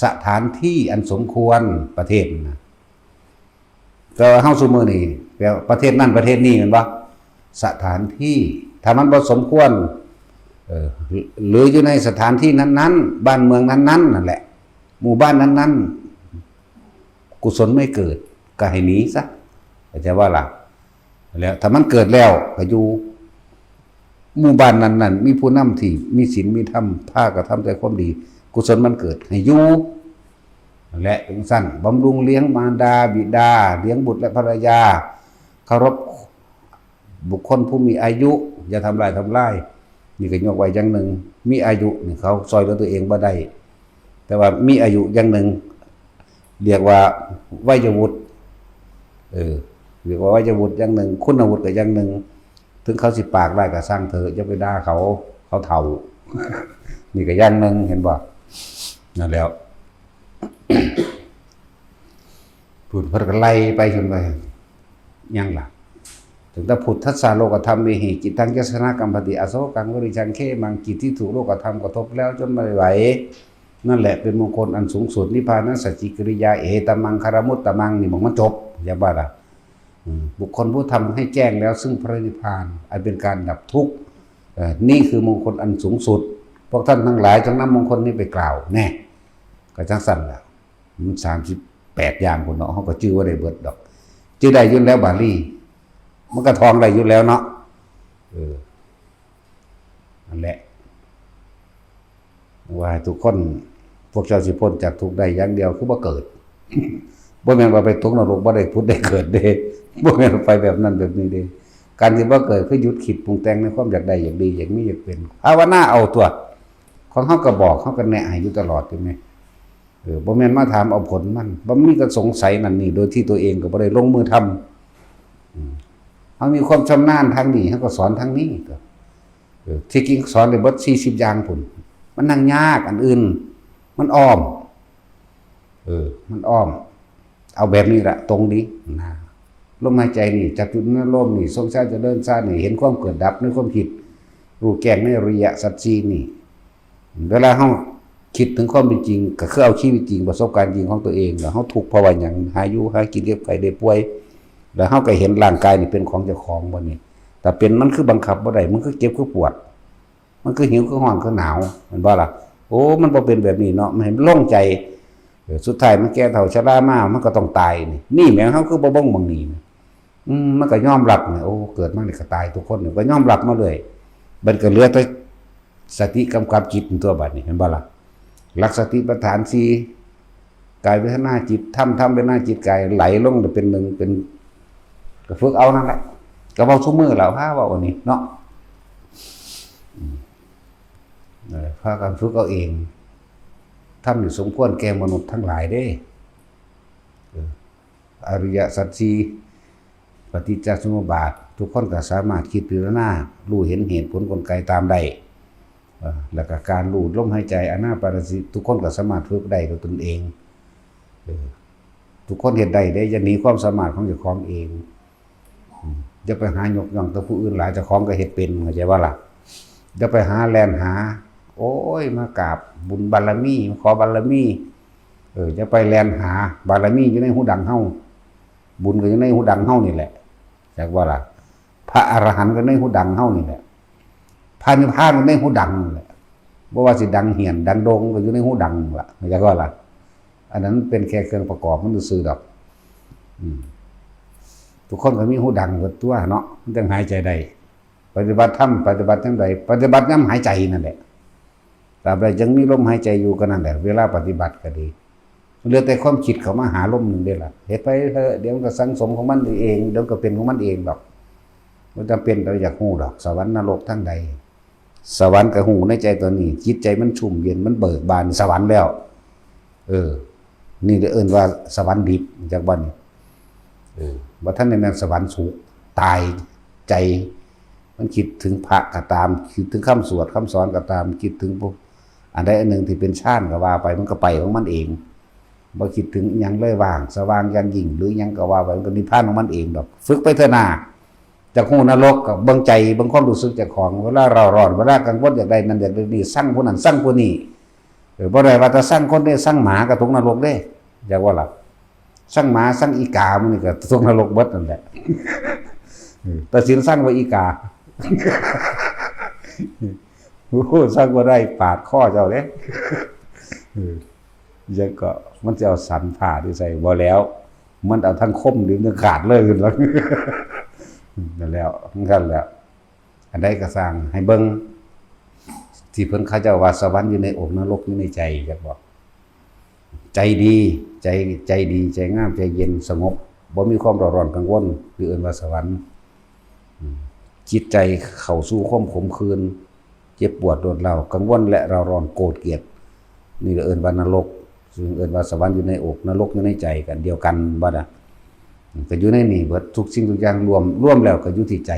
สถานที่อันสมควร ประเทศนะ แต่ว่าเฮาซุมื้อนี้แปลว่าประเทศนั้นประเทศนี้ แม่นบ่ สถานที่ ถ้ามันบ่สมควร เออ หรืออยู่ในสถานที่นั้นๆ บ้านเมืองนั้นๆ นั่นแหละ หมู่บ้านนั้นๆ กุศลไม่เกิด ก็ให้หนีซะ เข้าใจว่าล่ะ แล้วถ้ามันเกิดแล้วก็อยู่ หมู่บ้านนั้นๆ มีผู้นำที่มีศีลมีธรรม พากระทำแต่ความดี กุศลมันเกิด ให้อยู่ และจั่งซั้น บำรุงเลี้ยงมารดาบิดา เลี้ยงบุตรและภรรยา เคารพบุคคลผู้มีอายุ อย่าทำลายทำลาย นี่ก็ยกไว้อย่างหนึ่ง มีอายุนี่เขาซ่อยเหลือตัวเองบ่ได้ แต่ว่ามีอายุอย่างหนึ่ง เรียกว่าวัยวุฒิ เออ เรียกว่าวัยวุฒิอย่างหนึ่ง คุณวุฒิก็อย่างหนึ่ง ถึงเขาสิปากร้ายก็ซ่างเถอะ อย่าไปด่าเขา เขาเฒ่า นี่ก็อย่างหนึ่ง เห็นบ่ นั่นแหล้ว พุทธ เพิ่นก็ไล่ไป จนไป ยังล่ะ ถึงแต่ พุทธัสสะโลกัฏฐัมเมหิ จิตตังยัสสะนะกัมปติ อโศกังวริจังเขมัง จิตที่ถูกโลกธรรมกระทบแล้วจนไม่ไหว นั่นแหละเป็นมงคลอันสูงสุด นิพพานัสสะจิกิริยา เอตมังคารมุตตมัง นี่หม่องมันจบ อย่าว่าล่ะ อืม บุคคลผู้ทำให้แจ้งแล้วซึ่งพระนิพพาน อันเป็นการดับทุกข์ เอ่อ นี่คือมงคลอันสูงสุด พวกท่านทั้งหลายจงนำมงคลนี้ไปกล่าว แน่ ก็จั่งซั้นล่ะ มันสามสิบแปดอย่างพุ้นเนาะ เฮาก็จื่อบ่ได้เบิดดอก จื่อได้อยู่แล้วบาลี มันก็ท่องได้อยู่แล้วเนาะ เออ นั่นแหละ ว่าให้ทุกคน พวกเจ้าสิพ้นจากทุกข์ได้อย่างเดียว คือบ่เกิด บ่แม่นว่าไปตกนรกบ่ได้ผุดได้เกิดเด้ บ่แม่นว่าไปแบบนั้นแบบนี้เด้ การที่บ่เกิดคือหยุดคิดปรุงแต่งในความอยากได้ อยากดี อยากมี อยากเป็น ภาวนาเอาตัว ของเฮาก็บอก เฮาก็แนะให้อยู่ตลอด ใช่ไหม เออ บ่แม่นมาถามเอาผลมัน บ่มีก็สงสัยนั่นนี่ โดยที่ตัวเองก็บ่ได้ลงมือทำ อืม เฮามีความชำนาญทางนี้ เฮาก็สอนทางนี้ ก็ เออ ที่จริงสอนได้เบิดสี่สิบอย่างพุ้น มันนั่งยาก อันอื่น มันอ้อม เออ มันอ้อม เอาแบบนี้ละ ตรงดีนะ ลมหายใจนี่ จับจุดนั้น ลมนี่ ทรงฌาน เจริญฌานนี่ เห็นความเกิดดับในความคิด รู้แจ้งในอริยสัจสี่นี่ เวลาเฮาคิดถึงความเป็นจริง ก็คือเอาชีวิตจริง ประสบการณ์จริงของตัวเอง แล้วเฮาทุกข์เพราะว่าหยัง หาอยู่หากิน เจ็บไข้ได้ป่วย แล้วเฮาก็เห็นร่างกายนี่เป็นของเจ้าของบ่นี่ ถ้าเป็นมันคือบังคับบ่ได้ มันคือเจ็บคือปวด มันคือหิวคือร้อนคือหนาว แม่นบ่ล่ะ โอ้ มันบ่เป็นแบบนี้เนาะ มันให้มันโล่งใจ เออ สุดท้ายมันแก่เฒ่าชรามา มันก็ต้องตายนี่ นี่แหม เฮาคือบ่เบิ่งหม่องนี้นะ อืม มันก็ยอมรับนี่ โอ้ เกิดมานี่ก็ตายทุกคนนี่ ก็ยอมรับมาเรื่อย มันก็เหลือแต่สติกำกับจิตตัวบัดนี้ เห็นบ่ล่ะ หลักสติปัฏฐานสี่ กายเวทนาจิตธรรม ธรรมเวทนาจิตกาย ไหลลงเป็นหนึ่ง เป็น ก็ฝึกเอานั่นแหละ ก็เว้าซุมื้อแล้ว พาเว้าอันนี้เนาะ อืม เออ พากันฝึกเอาเอง ธรรมนี่สมควรแก่มนุษย์ทั้งหลายเด้ เออ อริยสัจสี่ ปฏิจจสมุปบาท ทุกคนก็สามารถคิดพิจารณา รู้เห็นเหตุผลกลไกตามได้ เอ่อ แล้วก็การรู้ลมหายใจอานาปานสติ ทุกคนก็สามารถฝึกได้ด้วยตนเอง เออ ทุกคนเฮ็ดได้เด้ อย่าหนีความสามารถของเจ้าของเอง อืม อย่าไปหายกย่องแต่ผู้อื่นหลาย เจ้าของก็เฮ็ดเป็น เข้าใจบ่ล่ะ อย่าไปหาแล่นหา โอ้ย มากราบบุญบารมี มาขอบารมี เออ อย่าไปแล่นหา บารมีอยู่ในหูดังเฮา บุญก็อยู่ในหูดังเฮานี่แหละ จักบ่ล่ะ ไผ พระอรหันต์ก็ในหูดังเฮานี่แหละ พระนิพพานก็ในหูดังนี่แหละ บ่ว่าสิดังเหี่ยนดังโด่งก็อยู่ในหูดังนั่นล่ะ เข้าใจบ่ล่ะ อันนั้นเป็นแค่เครื่องประกอบมันซื่อๆดอก อืม ทุกคนก็มีหูดังเบิดตัวเนาะ มันจั่งหายใจได้ ปฏิบัติธรรมปฏิบัติจั่งใด ปฏิบัติยามหายใจนั่นแหละ ตราบใดยังมีลมหายใจอยู่ก็นั่นแหละ เวลาปฏิบัติก็ดี เหลือแต่ความคิดเข้ามาหาลมหนึ่งเด้ล่ะ เฮ็ดไปเถอะ เดี๋ยวมันก็สั่งสมของมันเอง เดี๋ยวก็เป็นของมันเองดอก บ่จำเป็นต้องอยากฮู้ดอก สวรรค์นรกทางใด สวรรค์ก็ฮู้ในใจตอนนี้ จิตใจมันชุ่มเย็น มันเบิกบาน สวรรค์แล้ว เออ นี่เอิ้นว่าสวรรค์ดิบ จักบ่นี่ เออ บ่ทันได้แม่นสวรรค์สุคติ ตายใจ มันคิดถึงพระก็ตาม คิดถึงคำสวดคำสอนก็ตาม คิดถึงผู้ อันใดอันหนึ่งที่เป็นฌานก็ว่าไป มันก็ไปของมันเอง บ่คิดถึงอิหยังเลย ว่าง สว่างอย่างยิ่ง หรืออิหยังก็ว่าไป มันก็นิพพานของมันเองดอก ฝึกไปเถอะนา จักฮู้นรกก็เบิ่งใจ เบิ่งความรู้สึกเจ้าของ เวลาเร่าร้อน เวลากังวล อยากได้นั่นอยากได้นี่ ซังผู้นั้นซังผู้นี้ เออ บ่ได้ว่าแต่ซังคนเด้ ซังหมาก็ตกนรกเด้ จักบ่ล่ะ ซังหมา ซังอีกา หมู่นี้ก็ตกนรกเบิดนั่นแหละ เออ ตัดสินซังว่าอีกา โอ้โห ซังบ่ได้ ปาดคอเจ้าเด้ เออ ยังก็มันจะเอาสันผ่าที่ใส่ บ่แล้ว มันเอาทั้งคมหรือทั้งขาดเลย นั่นแล้ว นั่นแหละ อันใดก็ซ่าง ให้เบิ่ง ที่เพิ่นเขาเจ้าว่าสวรรค์อยู่ในอก นรกอยู่ในใจ จักบ่ ใจดี ใจ ใจดี ใจงาม ใจเย็น สงบ บ่มีความเร่าร้อนกังวล หรือเอิ้นว่าสวรรค์ อืม จิตใจเข้าสู่ความขมขื่น เจ็บปวดรวดร้าว กังวลและเร่าร้อน โกรธเกลียด นี่ก็เอิ้นว่านรก ซึ่งเอิ้นว่าสวรรค์อยู่ในอก นรกอยู่ในใจ ก็อันเดียวกันบ่ล่ะ ก็อยู่ในนี่เบิด ทุกสิ่งทุกอย่างรวม รวมแล้วก็อยู่ที่ใจ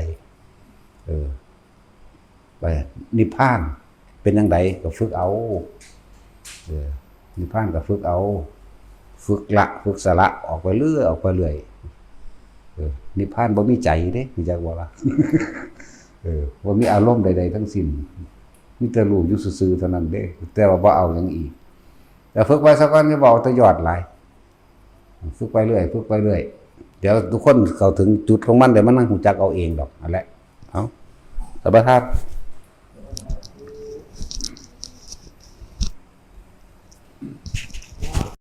เออ ไป นิพพานเป็นจั่งใดก็ฝึกเอา เออ นิพพานก็ฝึกเอา ฝึกละ ฝึกสละ ออกไปเรื่อย ออกไปเรื่อย เออ นิพพานบ่มีใจเด้ รู้จักบ่ล่ะ เออ บ่มีอารมณ์ใดๆทั้งสิ้น มีแต่รู้อยู่ซื่อๆเท่านั้นเด้ แต่ว่าบ่เอาหยังอีก แต่ฝึกไว้ซะก่อน อย่าบ่เอาแต่ยอดหลาย ฝึกไปเรื่อย ฝึกไปเรื่อย เดี๋ยวทุกคนเข้าถึงจุดของมัน เดี๋ยวมันรู้จักเอาเองดอก นั่นแหละ เอา สวัสดีครับ